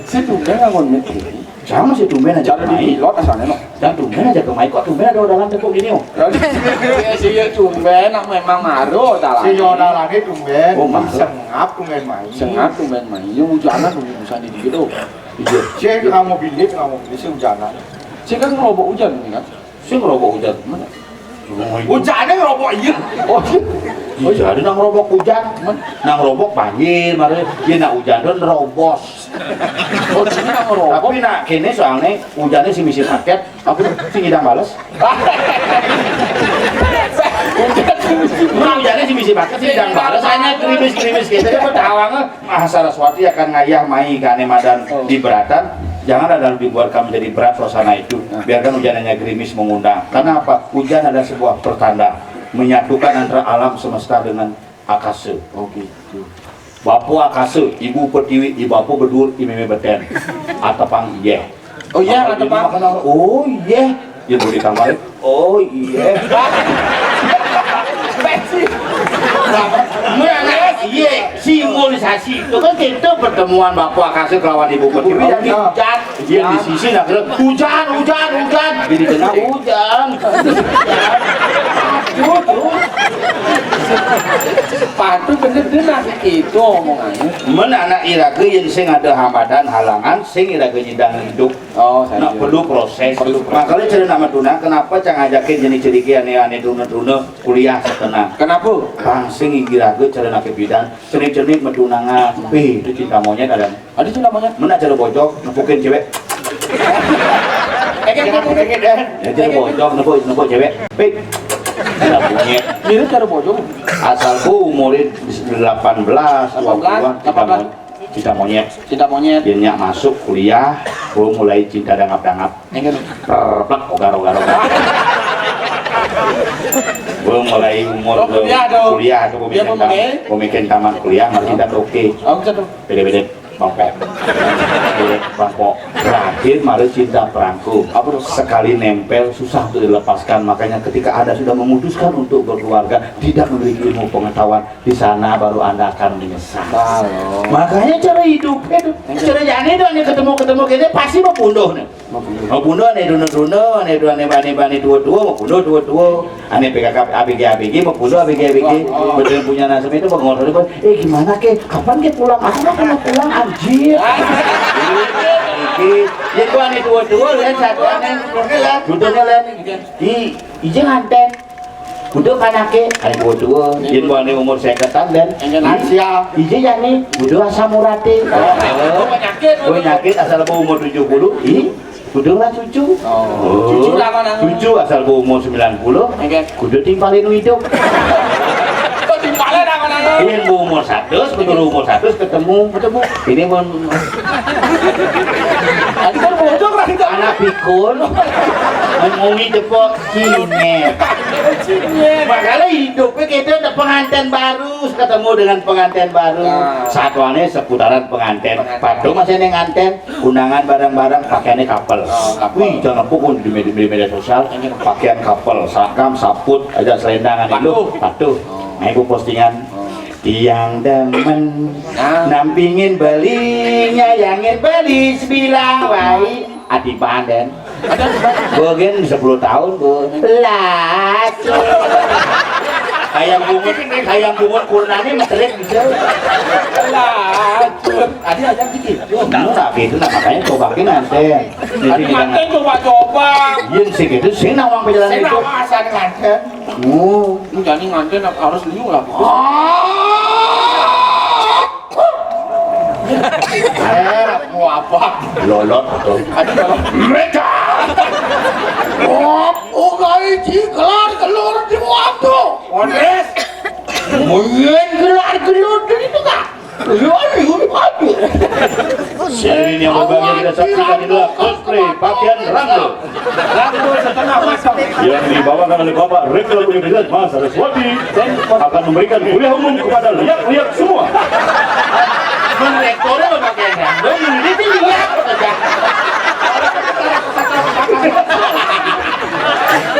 Saya tumben ngangon mic ini. Sama sih tumben aja. Cara di pilot asalnya, no. Dan tumben aja ke Mai, kok tumben ada dalam tekuk gini, oh. Iya, sih, ya, tumben, nak memang maru dalam. Si Yoda lagi tumben. Oh, maru. Sengap tumben main. Sengap tumben main. Yang hujanan tuh bisa di gitu. Iya. Cek nggak mau pilih, nggak mau pilih, sih hujanan. Cek kan ngerobok hujan ini kan? Sih ngerobok hujan. Mana? Hujannya ngerobok, iya. Oh, iya. Iya, ada nang ngerobok hujan. Mana? Nang ngerobok banjir, mari. Iya, nak hujan tuh nerobos. Oh, jadi nang ngerobok. Tapi nak kene soalnya hujannya si misi paket, aku sih ngidang bales. Hujan si misi paket. Nah, hujannya si misi paket sih ngidang bales. Hanya krimis-krimis gitu, dia ketawa nge. Ah, Saraswati akan ngayah mai ke ane madan. Oh. Di beratan, janganlah lalu dibuat kami jadi berat suasana itu. Nah. Biarkan hujan hanya gerimis mengundang. Karena apa? Hujan adalah sebuah pertanda menyatukan antara alam semesta dengan akasa. Oh, gitu. Bapa akasa, ibu pertiwi, ibu bapa bedur, imeme beten. Atepang iye. Oh, iya, apa atepang? Ini makanan, oh, iya. Ya, boleh tambah. Oh, iya. Mereka, iya, simbolisasi itu kan kita pertemuan Bapa Akasa kelawan Ibu Pertiwi yang di hujan. Dia di sisi nak kena, "Hujan, hujan, hujan." Jadi kena hujan. Tuh, tuh. Sepatu bener deh, nah, itu omongannya. Men anak iraga yang sing ada hambatan, halangan, sing iraga nyidang hidup. Oh, saya nak kira. Perlu proses. Perlu proses. Makanya cara nak matuna, kenapa cang ajakin jenis ceriki ane-ane tuna-tuna kuliah setengah. Kenapa? Pangsing iraga cara nak kebidan, cenik-cenik matunangan. Wih, itu cinta monyet ada. Ada cinta monyet? Mana cara bojok, nepukin cewek. Eh, kan, kan, kan. Ya, cara bojok, nepuk, nepuk cewek. Pik. Cinta monyet. Ini cara bojok. Asal ku umurin delapan belas, dua puluhan, delapan belas. Cinta monyet. Cinta monyet. Dia nyak masuk kuliah, gua mulai cinta dangap-dangap. Enggak. Perplek, ogar, ogar, ogar. Gua mulai umur kuliah tuh. Kuliah tuh, gua bikin tamat kuliah, mari cinta tuh oke. Oh, gitu. Beda-beda bangkok. Beda bangkok. Terakhir, mari cinta perangku. Apa tuh? Sekali nempel, susah untuk dilepaskan. Makanya ketika Anda sudah memutuskan untuk berkeluarga, tidak memiliki ilmu pengetahuan, di sana baru Anda akan menyesal. Makanya cara hidup itu, cara jane itu, ane ketemu-ketemu kene pasti mau punduh nih. Mau punduh. Mau punduh ane duna-duna, ane duna, ane bani-bani tua-tua, mau punduh tua-tua. Ane P K K, A B G, A B G, mau punduh A B G, A B G. Betul punya nasib itu pengotor itu. Eh, gimana ke? Kapan ke pulang? Aku nggak pernah pulang, anjir. Iki, ya gua ane tua-tua, lihat satu ane. Duduknya lihat. Di, ije nganten. Kudu kanake, ari tua-tua. Yen ane umur seketan dan lansia. Ije jani, kudu asam urate. Oh, penyakit. Penyakit asal umur tujuh puluh, ih, kudu lah cucu. Oh. Cucu lah mana? Cucu asal umur sembilan puluh, kudu timpalin hidup. Kok timpalin apa nang? Yen umur satus, betul umur satus ketemu. Ketemu. Ini pun Tadi kan bojong lah itu. Anak pikun. Ngomongin cepok cinet. Makanya hidupnya kita ada pengantin baru, ketemu dengan pengantin baru. Nah. Satuannya seputaran pengantin. Pengantin. Patuh masih ada nganten, undangan bareng-bareng, pakaiannya couple. Oh, couple. Wih, jangan pukul di media, di media sosial, pakaian couple, seragam, saput, aja selendangan itu, patuh. Patuh. Oh. Nah, ibu postingan. Oh. Tiang demen, nah, nampingin beli, nyayangin beli, sebilang wae, ati panden. Bogen sepuluh tahun, Bu. Lacur. Hayang bungut, hayang bungut kurnane mesrit bisa. Lacur. Tadi aja gitu. Yo, nah, gitu, nah, makanya cobain nanti. Jadi, tadi jangan nganten coba-coba. Iya, sih gitu, sih nawang perjalanan. Saya itu. Nawang asal nganten. Oh. Ini jadi nganten harus liu lah. Ah! Eh, mau apa? Lolot tuh. Aduh, kalau mereka. Oh, oh, gaji kelar kelur di waktu. Ones. Mungkin kelar kelur itu, Kak. Lu, lu, lu. Jadi, yang berbahagia, kita saksikan inilah cosplay pakaian rangda. Rangda setengah pasang. Yang dibawakan oleh Bapak Rektor Universitas Mahasiswa Saraswati akan memberikan kuliah umum kepada liak-liak semua. Mun rektornya memakai rangda, ini tuh liak aja.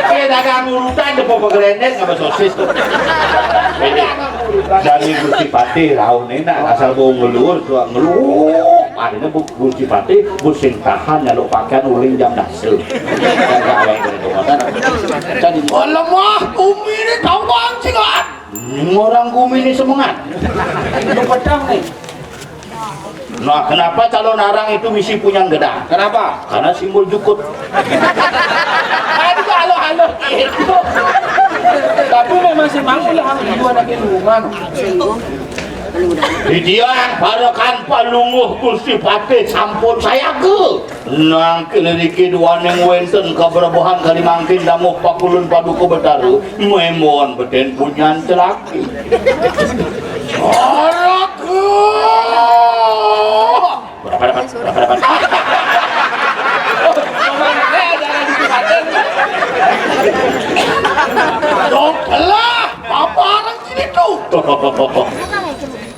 Kayak dagang urutan, deh, pokok gerendes, nggak sosis tuh. Ini. Dari Gusti Patih, raun enak, asal bau ngelur, suka ngelur. Artinya Bu-, Gusti Patih, musim tahan, nyaluk pakaian, uling jam dasa. Kagak ada yang berhitungan. Jadi, oh, lemah, bumi ini tahu bang, sih, kan? Orang bumi ini semangat. Lu pedang, nih. Nah, kenapa calon arang itu misi punya gedang? Kenapa? Karena simbol jukut. Aduh, halo-halo gitu. Tapi memang si Mang ulah harus dua lagi rumah. Didian, parekan Palungguh Gusti Patih sampun sayaga. Nangkil riki duaning wenten kaberebohan kari mangkin damuh pakulun paduka Betara, memon beten punyan celaki. Celaka! Berapa dapat? Berapa dapat? Dong, lah, apa orang sini tuh?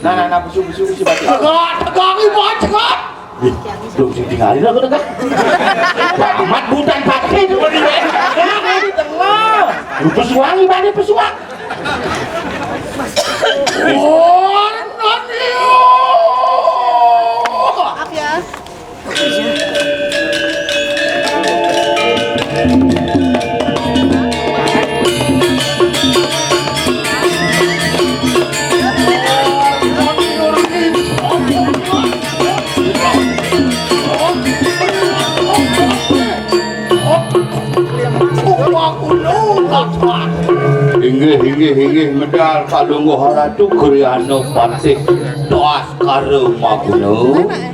Nah, nah, nah, busuk, busuk, busuk, baca. Tegak, tegak, ibu, tegak. Ih, dong, sing tinggalin aku tegak. Amat butan pakai itu. Nah, di tengah. Lu pesuang, ibaratnya pesuang. Maaf ya. Inggih, inggih, inggih, medal Palungguh Ratu Griana Patih Baskara Maguna.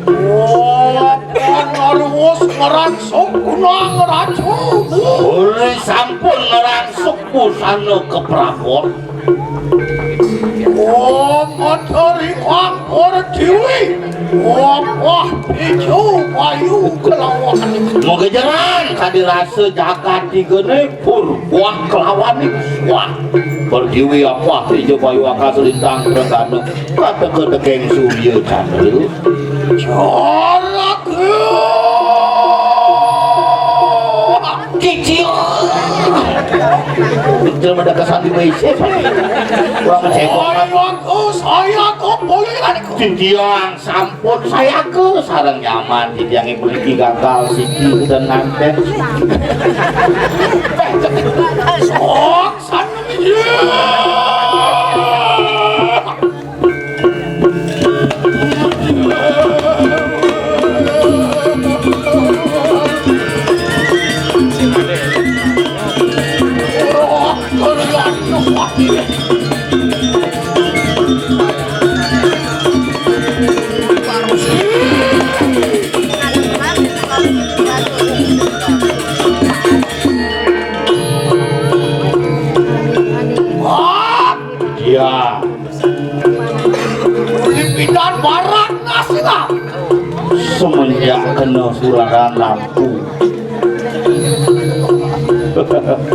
Oh, pun harus ngerangsuk gunang racun. Ora sampun ngerangsuk busana keprabot. Om Adari Kang Pertiwi. Wabah ijo bayu kelawan. Moga jeran kadi rasa jagat digene pur buah kelawan. Wah. Pertiwi apa ijo bayu akas lintang pregana. Kata ke tekeng surya candra. Corak. Cicil. Jelema da kesan di W C. Kurang cebok. Saya aku, saya aku, boleh kan? Titiang sampun sayaga sareng nyaman, titiang ibu niki gagal siki dan nganten. Sok, sana. Parak nasi lah. Semenjak kena suraran lampu.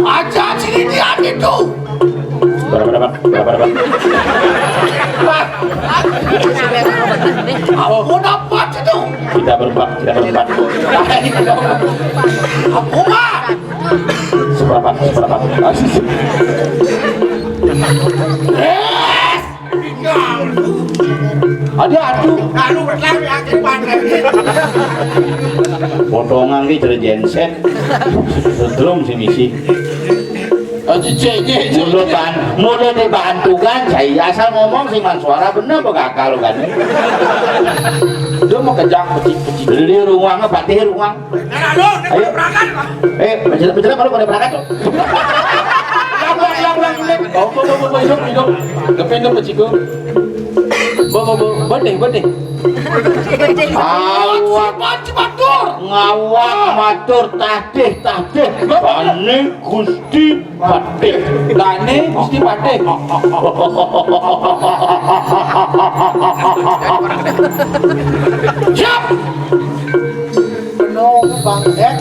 Aja sini dia itu. Berapa dapat? Berapa dapat? Apa dapat itu? Kita berempat, kita berempat. Apa, Mak? Seperempat, seperempat. Yes! Ada atuh. Lalu berlari akhir pantai. Potongan ki cara genset. Setrum si misi. Oh, cicik, cicik. Mulut ban, mulut di bahan tugan, saya asal ngomong sih man suara bener begakal kan. Dia mau kejang pecik-pecik. Beli ruang apa teh ruang? Ayo. Eh, menjelang-menjelang kalau pada berangkat tuh. Yang, yang, yang, yang, ini. Oh, bo, bo, bo, bo, hidup, hidup. Depan tuh pecik. Bo, bo, bo, bo deh, bo deh. Awak. Cepat, cepat, cepat, dur. Ngawak matur tahdih, tahdih. Paning Gusti Patih. Dane Gusti Patih. Siap. Penuh Bang Dek.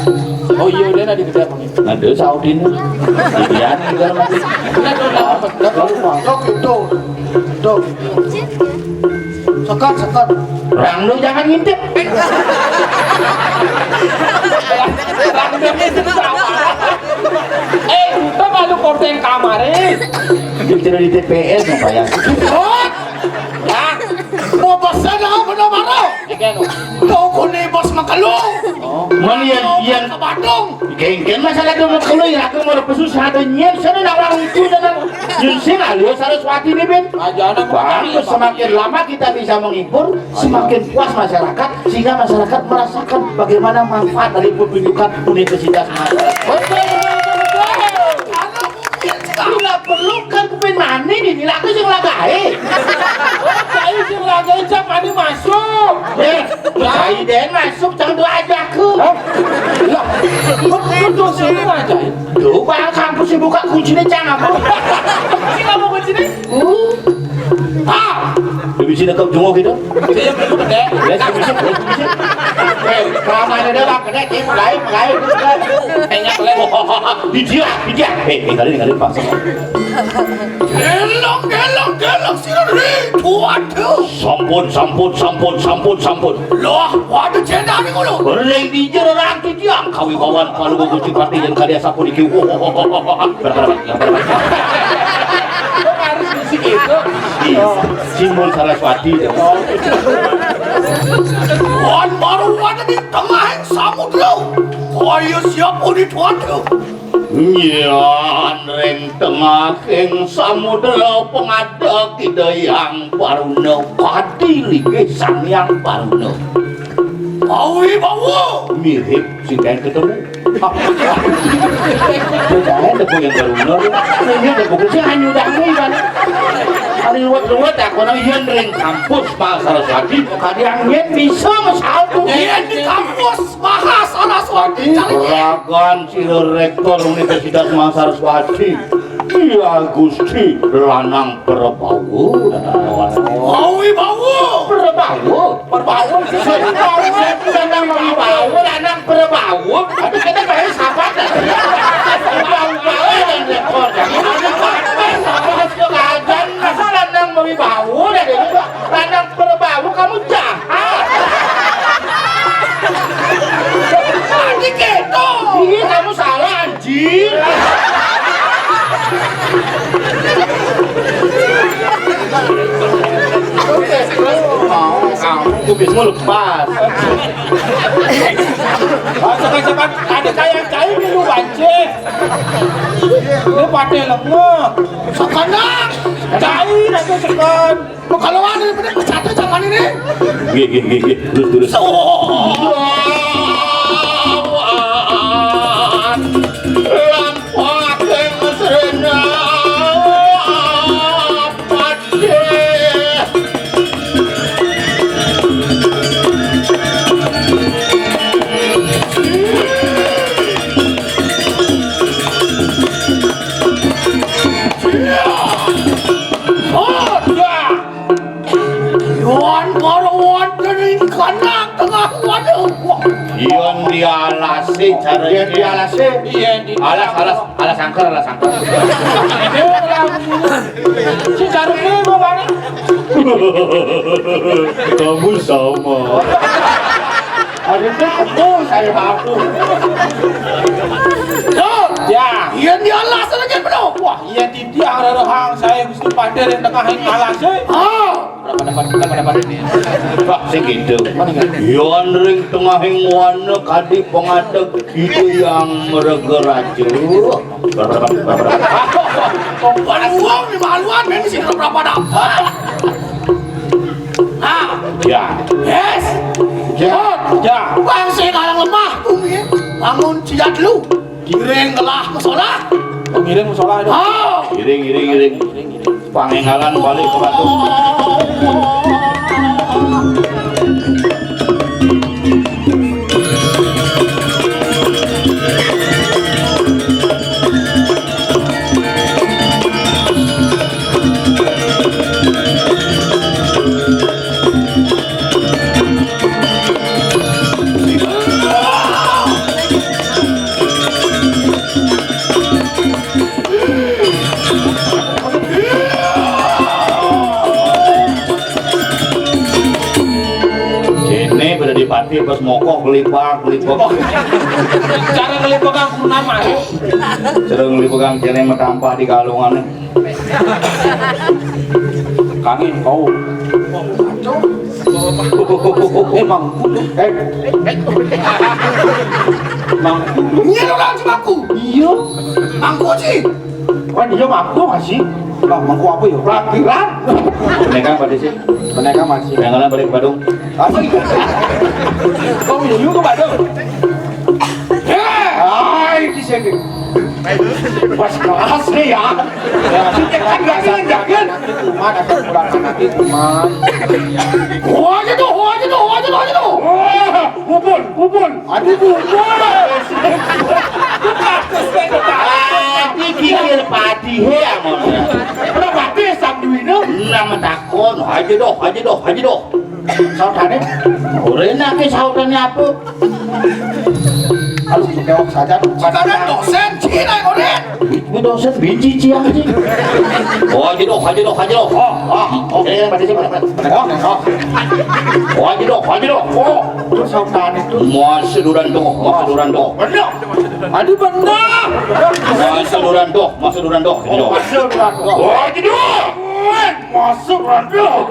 Oh iya, dia ada di kedai, Bang. Ada Saudin. Iya, segala macam. Enggak, enggak, enggak, enggak. Tuh, tuh, tuh. Sekat, sekat. Rang lu jangan ngintip. Rang lu ngintip sama. Eh, kita malu konten kamar, eh. Dia cerita di T P S, Bang, ya. Oh! Ya. Mau pesan apa, Bang Maro? Ikan. Toko ni bos makalo. Oh. Mana yang, yang ke Bandung? Kengken masalah tu makalo ya, aku mau pesu satu nyen sana nak orang itu sana. Nyen sing alio Saraswati ni, Ben. Aja anak. Baru semakin lama kita bisa menghibur, semakin puas masyarakat, sehingga masyarakat merasakan bagaimana manfaat dari pertunjukan Universitas Makassar. Betul, betul, betul, betul. Bila perlu kan kuping mani ni, bila aku sing lagae. Saya sing lagae, siapa ni masuk? Eh, saya den masuk, jangan dua aja aku. Hah? Lah, betul sini aja. Duh, bang kampus dibuka kuncinya jangan apa? Sini apa kuncinya? Uh. Ah! Dia bisa dekat jenguk gitu. Bisa yang begitu gede. Ya, sih, bisa, boleh, bisa. Eh, kelamaan ada bang, gede, dia mulai, mulai, mulai. Kayaknya mulai. Di dia, di dia. Eh, eh, kali ini, kali ini, Pak. Gelong, gelong, gelong, sini, tuan tu. Sampun, sampun, sampun, sampun, sampun. Loh, waduh, cendang ni kulo. Ring di jero rangki tiang kawibawan palu gusti pati yang kalian sapu niki. Berapa, berapa, berapa? Harus musik itu. Iya. Simbol Saraswati. Wan baru ada di tengah samudra. Kaya siapa di tuan tu? Nyan ring tengahing samudra pangadeg Ida Hyang Baruna, kadi linggih Sang Hyang Baruna. Awi bawa. Mirip sing kae ketemu. Bedae tepuk yang Baruna. Ini tepuk sing anyu dangu kan. Anu ruwet-ruwet aku nang yen ring kampus Pak Saraswati, kadi angin bisa mesal tuh. Yen di kampus Maha Saraswati. Ragan sira rektor Universitas Maha Saraswati. Iya Gusti, lanang Prabawa. Awi bawa. Prabawa. Prabawa sih. Lanang Prabawa, lanang Prabawa. Tapi kita kayak sahabat. Prabawa yang rektor. Apa sih kajian? Masa lanang Prabawa dari itu? Lanang Prabawa, kamu jahat. Tadi gitu. Iya, kamu salah, anjing. Kamu kubismu lepas. Oh, sekan-sekan, ada kayak kain di lu, anjing. Ini pakai lemah. Sekan, nak. Kain, aku sekan. Kalau ada yang benar, pecat aja tangan ini. Nggih, nggih, nggih, nggih. Terus, terus. Sowan. Lampah ing srena. Padhe. Oh, ya. Yuan Dialasi cara. Yén dialasi. Iya, di alas, alas, alas angker, alas angker. Ini orang si Caruk ini bapaknya. Kamu sama. Ada aku, saya aku. Tuh, ya. Iya, dialas lagi penuh. Wah, iya, di dia ada rohang saya Gusti Pader yang tengah ini alas, eh. Ah. Wah, sing gitu. Yén ring tengahing wana kadi pangadeg Ida Hyang Mrega Raja. Bukan uang nih, maluan, men, sih, berapa dapat? Nah, ya. Yes. Ya. Ya. Bangsa kalang lemah, bumi. Bangun, ciat lu. Giring ngelah musola. Oh, giring musola itu. Oh. Giring, giring, giring. Pangénggalan balik ke Bandung. Kéné pada dipati pas mokok kelipak, kelipak. Cara ngelipek aku nama, yuk. Cara ngelipek kéné matampah di galungan. Kangin kau. Emang. Eh. Mang. Iya lo kan cuma aku. Iya. Mangku sih. Kan iya mangku masih. Lah, mangku apa ya? Parkiran. Mereka pada sih. Mereka masih. Yang balik ke Badung. Asik. Kau iya juga Badung. Hai, di sini. Pas kelas nih ya. Kan nggak sih, jangan. Cuma ada kurang anak itu, Mas. Wah, aja tuh, wah, aja tuh, wah, aja tuh, wah, aja tuh. Wah, bubun, bubun. Aduh, bubun. Iki kikir padi ya, Mas. Berapa desa duitnya? Nama takon, aja doh, aja doh, aja doh. Sautane? Ora enak ki sautane apa? Aduh, kewok saja. Sekarang dosen Cina, Oren. Ini dosen binci ciang sih. Oh, aja doh, aja doh, aja doh. Oh, oh, oh. Eh, pada sih, pada, pada. Oh, oh. Oh, aja doh, aja doh. Oh, terus sautane itu. Mas duran doh, mas duran doh. Bener. Aduh, bener. Mas duran doh, mas duran doh. Oh, mas duran doh. Oh, aja doh. Masuk, aduh.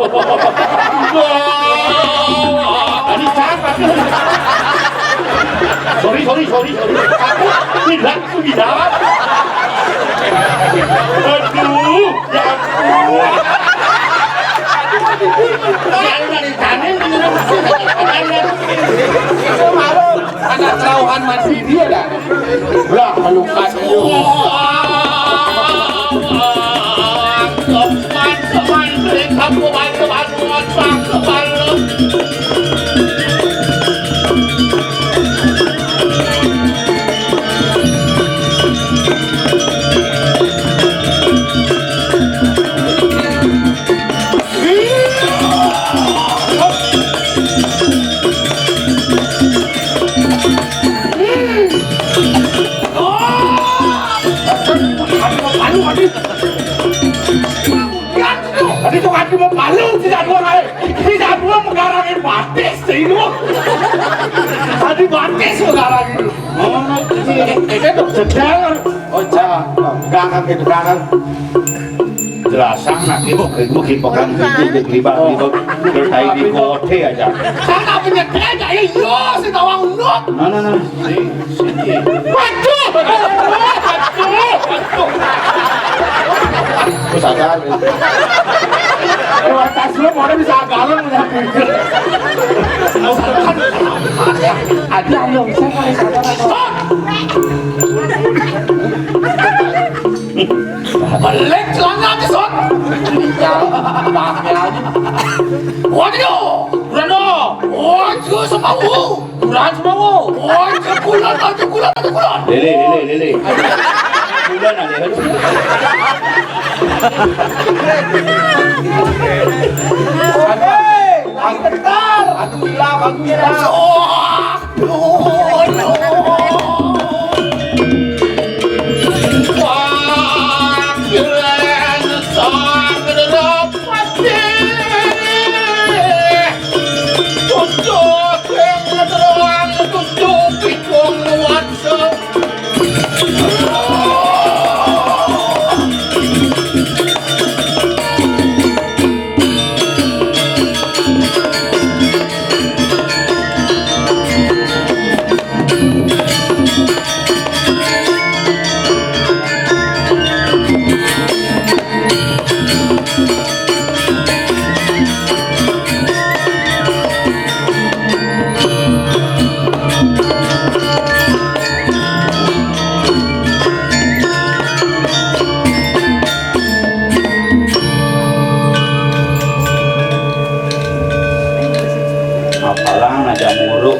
Tadi siapa tuh? Sorry, sorry, sorry, sorry. Aku tidak, aku tidak. Aduh, ya ampun. Yang dari Janin, ini. Anak kelauhan masih dia dah. Lah, melukat lu. Tadi tuh kaki mau palu, tidak dua kali. Tidak dua menggarangin batis, sih, lu. Tadi batis menggarangin. Oh, iya. Eh, eh, itu sedang. Oh, jangan. Jangan gitu, jangan. Jelasang nak ibu, ibu kipekan gede, gelibak, gelibak, bertai di kote aja. Sana punya kerja, iya, si tawang unut. Nah, nah, nah, si, si. Waduh, waduh, waduh, waduh. Terus ada. Lewat tas lu, mau bisa galon, udah. Ada lo, bisa nggak? Stop! Balik celana aja, Son. Iya, pakai aja. Waduh, Rano. Waduh, semau. Kurang semau. Waduh, kulon, waduh, kulon, waduh, kulon. Lele, lele, lele. Kulon ada, aduh. Hei, lagi bentar. Aku hilang, aku hilang. Wah. Aduh.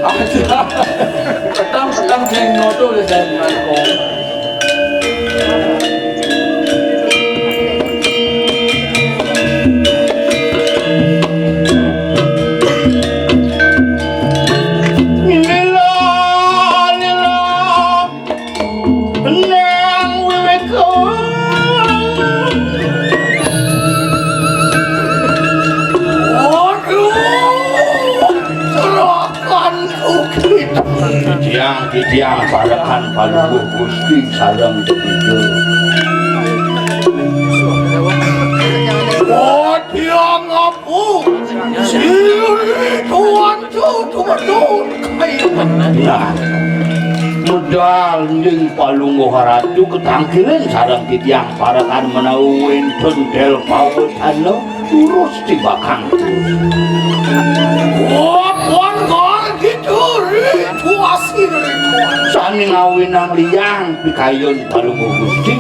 Petang-petang sing noto le saya mengaku. Lila, lila, nang wiwit. Waduh, serahkan ku kita. Titiang, titiang, parekan Palungguh Gusti sareng Jebigel. Waduh, ngapa? Siri tuan tu, tu betul. Nah, medal ning Palungguh Ratu ketangkiling sareng titiang parekan menawi wenten del pawetana terus tibakang. Wapan kal gitu, rituasi, rituasi. Sani ngawinang liang pikayun Palungguh Gusti.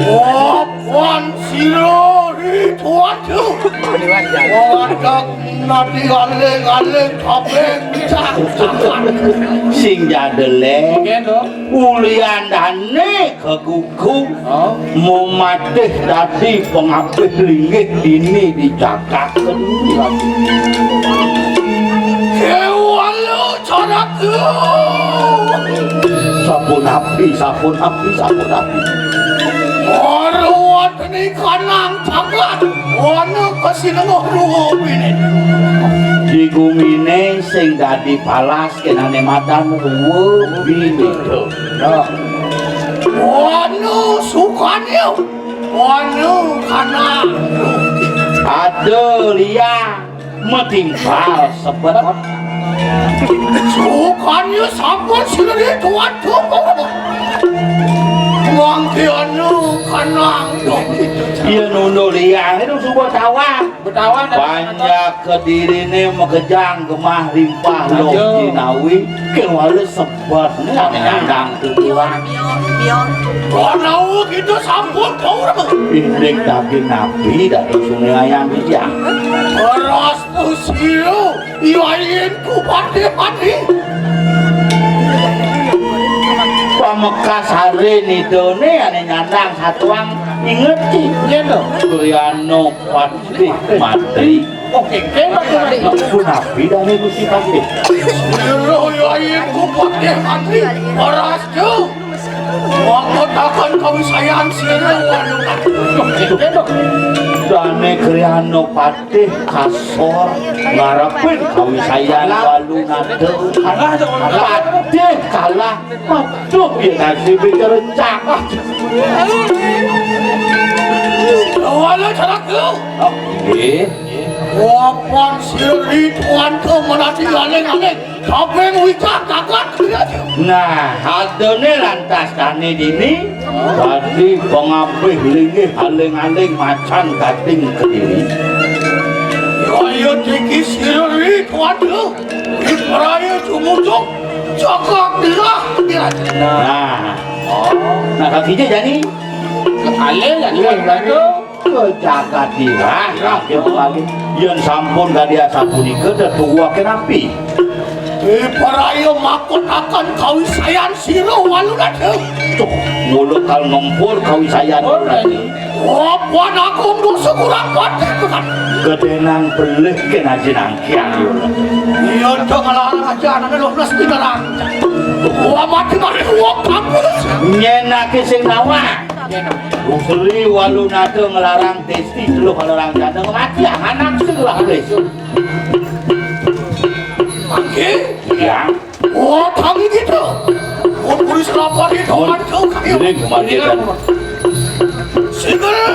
Wapan sira, rituan. Wadak nadi aling-aling kabeh. Sing jadeleng. Nggih, Nduk. Uliandane kegugu. Oh. Mumatih dadi pengabih linggih dini dicakaken. Kewala caraka. Sapunapi, sapunapi, sapunapi. Marwatni kanang jagat. Wana kasinengah ruwa bini. Di gumine sing dadi palas kenane madan ruwa bini. Ya. Wana sukanya. Wana kanang. Ada liang. Metimpal sebet. Sukanya sampun sineri tuan tuku. Mangke anu kanang. Iya nunduk liang itu suba tawang. Betawan. Panjak kedirine makejang gemah rimpah loh jinawi kewala sebet. Nyandang tuduhan. Panau kita sampun purun. Indik daging nabi dari sungai ayam bijak. Beras Usilo, yayin ku patih mati. Pamekas hari nidone ane nyandang satuang ingeti. Yen to. Suryano patih mati. Oke, kena. Punapi dane Gusti Patih. Usilo, yayin ku patih mati. Beras tu. Mangkotaken kawisayan sira walunan. Dane Kriano Patih kasor ngarepin kawisayan walunata. Patih kalah. Waduh, ya nasib kerencak. Wala caraka. Nggih. Wapan sira tuan ke menati aling-aling. Kaping wicak kakak. Nah, adone lantas kane dini dadi pangapih linggih aling-aling macan kating kediri. Kaya tiki sirri kuadu. Ibraya jumujuk cakak dirah. Nah. Nah, kaki je jani. Aling jani. Iya, iya. Ke jagat dirah, ya, ya, lagi. Yen sampun kadi asapunika, tetuwuh kenapi? Ibraya makutaken kawisayan sira walunan. Tuh, mula kal ngempur kawisayan. Oh, walunan. Wapan agung dosa kurang patih, Tuhan. Gedenan belih kenajen angkian, ya. Iya, dong, ngelarang aja, anaknya lo plus dilarang. Wah, mati, mati, wah, kampus. Nyenake sing nawang. Usri walu nada nglarang desti, teluh nglarang janda, ngemati anak sing lah, Pris. Mangke? Ya. Oh, tangi kita. Oh, tulis lapor itu, aduh, kayu. Ini kematian. Segera.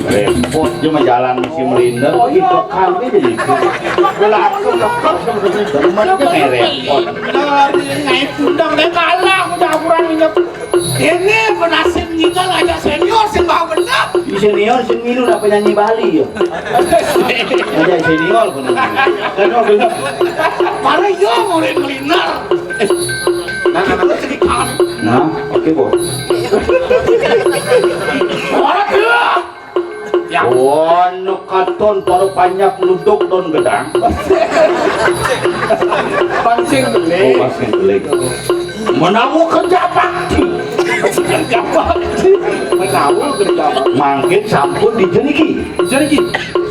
Repot cuma jalan mesti melinda, kita kali jadi. Kalau aku dekat sama teman-teman, dia kayak repot. Ngai pundang deh kalah, udah akuran minyak. Ini penasin Tinggal aja senior sing bau bener. Di senior sing milu lah penyanyi Bali ya. Aja senior bener. Kan bener. Mana iya murid meliner. Nah, nah, nah. Nah, oke, Bos. Orang dia. Ya. Wah, nu katon para panjak nuduk daun gedang. Pancing beling. Oh, pancing beling. Menawa kerja bakti. Kerja bakti. Menawa kerja bakti. Mangkin sampun dijeniki. Dijeniki.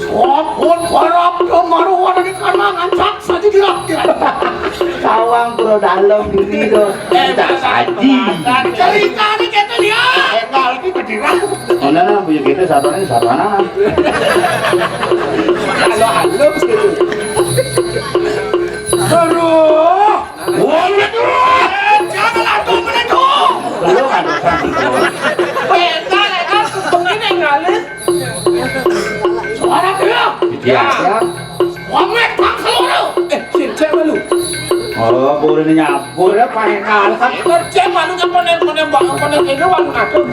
Sampun parab kemaruan di kalangan saksa digerak. Kawang pro dalam diri to. Eh, kita saji. Ceritane kene ya. Enggak lagi bediran. Mana nah punya kita satuannya satuan anak. Halo halo gitu. Aduh. Wah, betul. Eh, jangan atuh begitu. Belum ada. Bentar ya, aku begini ngalir. Suara dia. Iya. Ya. Wamet bang seluruh. Eh, sing cek malu. Oh, boleh nyabur ya, pakai kalah. Itu cek malu kan konen konen bang konen ini walu ngatur.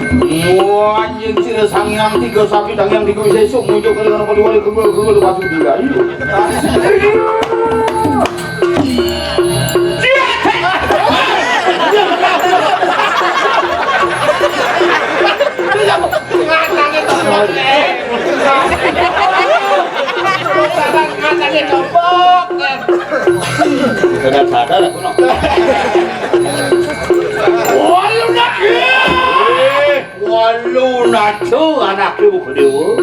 Wah, anjing sira sangyang tiga sapi tangyang tiga bisa esuk muncul ke dalam wali kedua kedua baju dia. Iya. Dengan sadar aku no. Walu nak. Walu naco anak ibu kedua.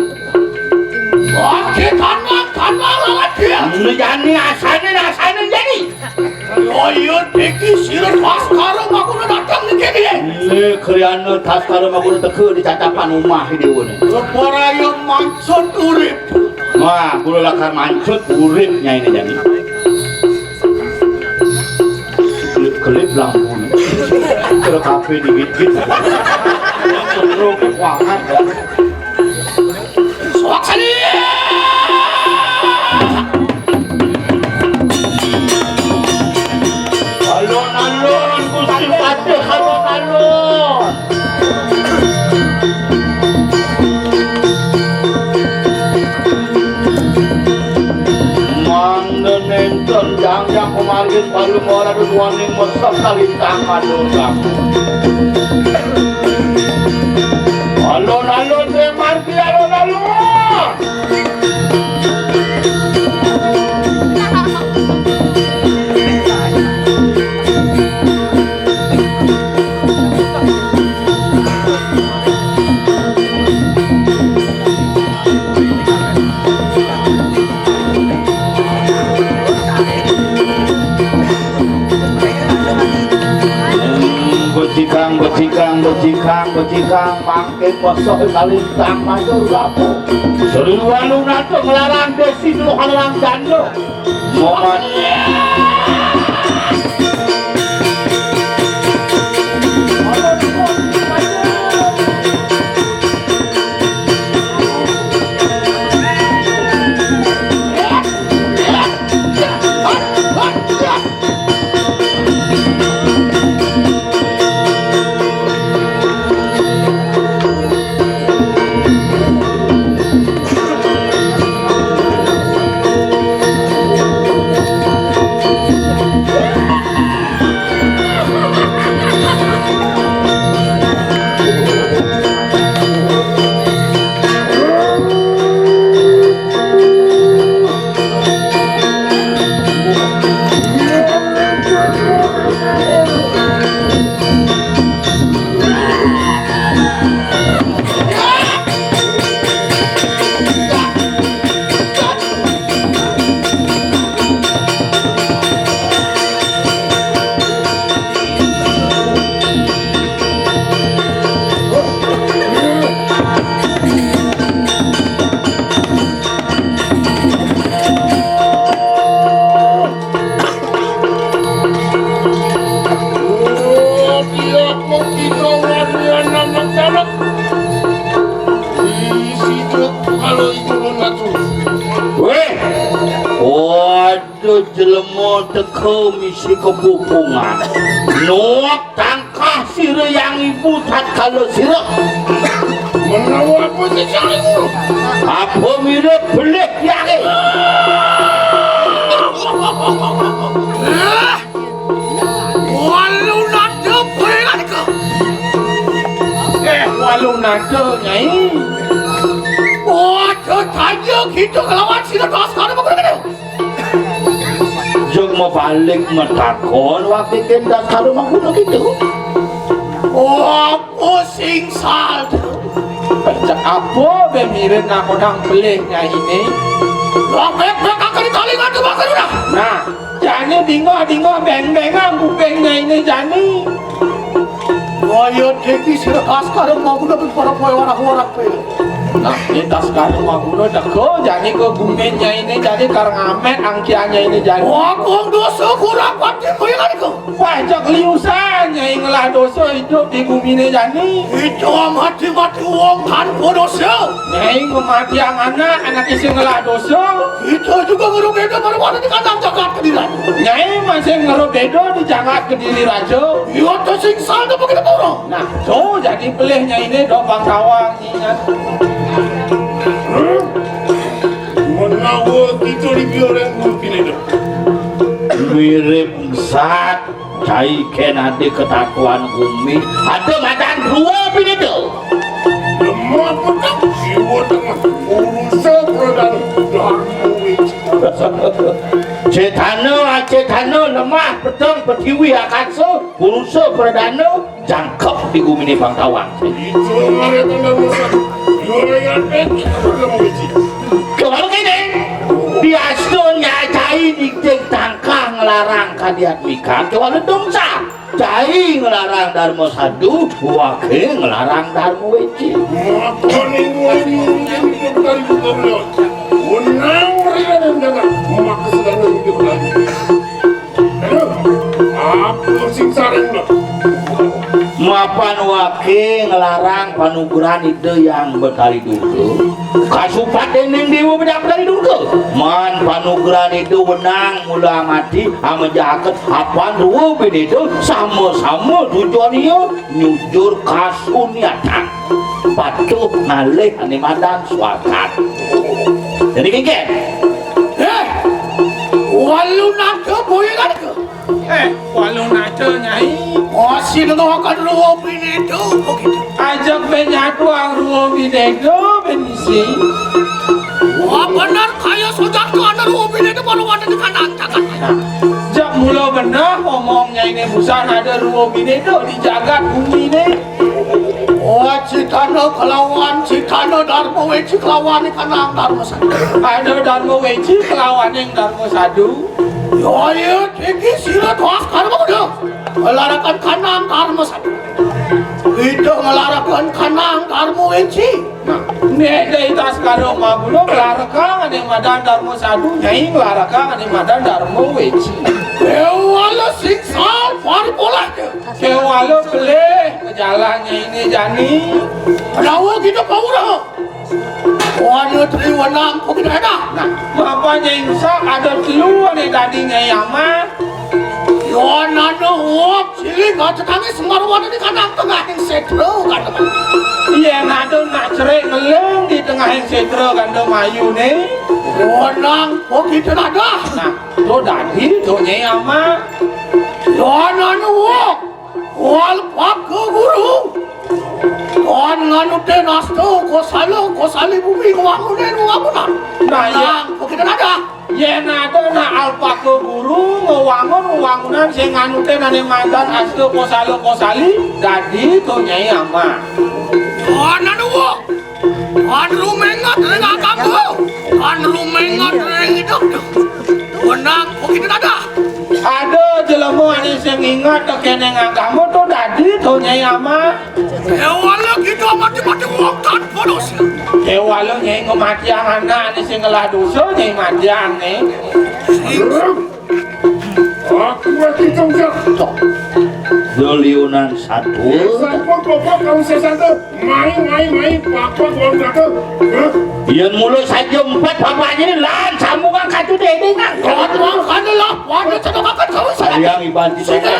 Oke, tanang, tanang, lawan dia. Ini jani asane, asane jani. Yoyo deki sira Baskara Maguna datang niki piye? Ini kriana Baskara Maguna teka di cacapan omah dewa ne. Leparaya mancut urip. Wah, kula lakar mancut urip nyaine jani. Kelip-kelip lampu ne. Kira kafe digigit. Seru banget. Suaksana. Alon-alon Gusti Patih, alon-alon. Mangda nenten jang-jang pamargin palu mora duduaning mesep kalintang matur ganggu. Alon-alon Sri Margi, alon-alon. Becikang, becikang, becikang, becikang, pangkit bosok kalintang matur ganggu. Sri Walu natuk nglarang desi, nuh nglarang janda. Momen. Weh, waduh, jelema teka misi kepupungan. Nuak tangkep. Ah, sira yang ibu tatkala sira. Menawa apa sing salah? Apa mirip belih yake? Walu nada boyongan iku. Eh, walu nada, Nyai. Waduh, tanya gitu kelawan sira Baskara Maguna gitu. Jeng mabalik matakon, wakikin Baskara Maguna gitu. Oh, apa sing salah? Cek apa be mirip nakonang belih, Nyaine? Lah, bek-bek akan ditalingan ke Baskara. Nah, jane dingah-dingah, beng-bengang kuping Nyaine jane. Waya deki sira Baskara Maguna ben para kowe warak-warak kowe. Nah, yen Baskara Maguna teka jane ke gumin Nyaine jane kareng amet angkian Nyaine jane. Wah, kong dosa kurang pati kowe kan iku. Wah, cek liusan Nyai ngelah dosa idup di gumine jane. Itu mati-mati wong tanpa dosa. Nyai ngematiang anak, anak sing ngelah dosa. Itu juga ngero beda baru ada di kandang jagat Kediri. Nyai masih ngero beda di jagat Kediri Raja. Iya, to sing salah apa kita pura? Nah, to jadi pelih Nyaine do Bangkawang ingat. Menawa kita dibiarkan guru pinedo. Mirip sat, cai ken ade ketakuan gumi. Ada madan dua pinedo. Lemah petang, jiwa tengah, urusa pradana, dan uwi. Cetana, acetana, lemah petang, petiwi akasa, urusa pradana, jangkep di gumine Bangkawang. Itu ngaretan dan urusan. Yoyan, eh, kita belum uji. Kewala kene, biasa nyacai nitih tangkah ngelarang kadiat mikang, kewala dongsa. Cai ngelarang Dharma Sadu, wake ngelarang Dharma Weci. Maka ning wani mungkin hidup dari buka beliau. Menang mereka dan jaga. Maka sedang hidup lagi. Aduh, apa sing sareng lo? Mapan wake ngelarang panugrahan Ida Yang Betari Durga. Kasupat dening Dewa Betari Durga. Man panugrahan Ida wenang mula mati, amejaket apan dua bineda sama-sama tujuan iya nyujur kasunyatan. Patuh ngalih ane madan swagat. Jadi kengken. Eh, walu nada boyongan iku. Eh, walu nada, Nyai. Masih nengohaken ruwa bineda begitu. Ajak ben nyatuang ruwa bineda ben isi. Wah, bener kaya sujat ana ruwa bineda baru wonten di kandang jagat. Nah, jak mula bener ngomong Nyaine busan ada ruwa bineda di jagat bumi ini. Oh, citana kelawan, citana Dharma Weci kelawan ikanang Dharma Sadu. Ada Dharma Weci kelawan yang Dharma Sadu. Yo, iya, iki sira tuas karma udah. Ngelarakan kanang Dharma Sadu. Kita ngelarakan kanang Dharma Weci. Nah, nek dari tas karo magulo ngelarakan ane madan Dharma Sadu, Nyai ngelarakan ane madan Dharma Weci. Kewala sing sal paripolah. Kewala pelih ke jalannya ini jani. Menawa kita paura. Wana triwanang pokoknya enak. Nah, bapaknya Insa ada telu ane tadinya Yama. Yonana wong cilik aja tangi semar wana di kandang tengah yang sedro kan. Iya, nado nak cerai ngeleng di tengah yang sedro kan do mayu nih. Wanang pokoknya ada. Nah, to dadi to Nyai Ama. Yonana wong Alpaka Guru. Kon nganute nastu kosala kosali bumi ngwangunin ngwangunan. Nah, iya. Nang, kok kita nada? Yen ada nak Alpaka Guru ngwangun ngwangunan sing nganute nane mandan astu kosala kosali, dadi to Nyai Ama. Yonana wong Kan rumenget ring agama. Kan rumenget ring hidup. Wenang begitu ada. Ada jelema ane sing ingat tekene agama to dadi to Nyai Ama. Kewala kita mati-mati wong tanpa dosa. Kewala Nyai ngematiang anak ane sing ngelah dosa Nyai matiang ne. Aku lagi tunggu. Doliunan satu. Sampun bapak kamu sesante. Mai, mai, mai, bapak wong kata. Hah? Yen mulut saja empat bapaknya ini lan sambungan kacau dede nang. Kawan wong kana lah, waduh cedokaken kamu saya. Sayang iban di sana.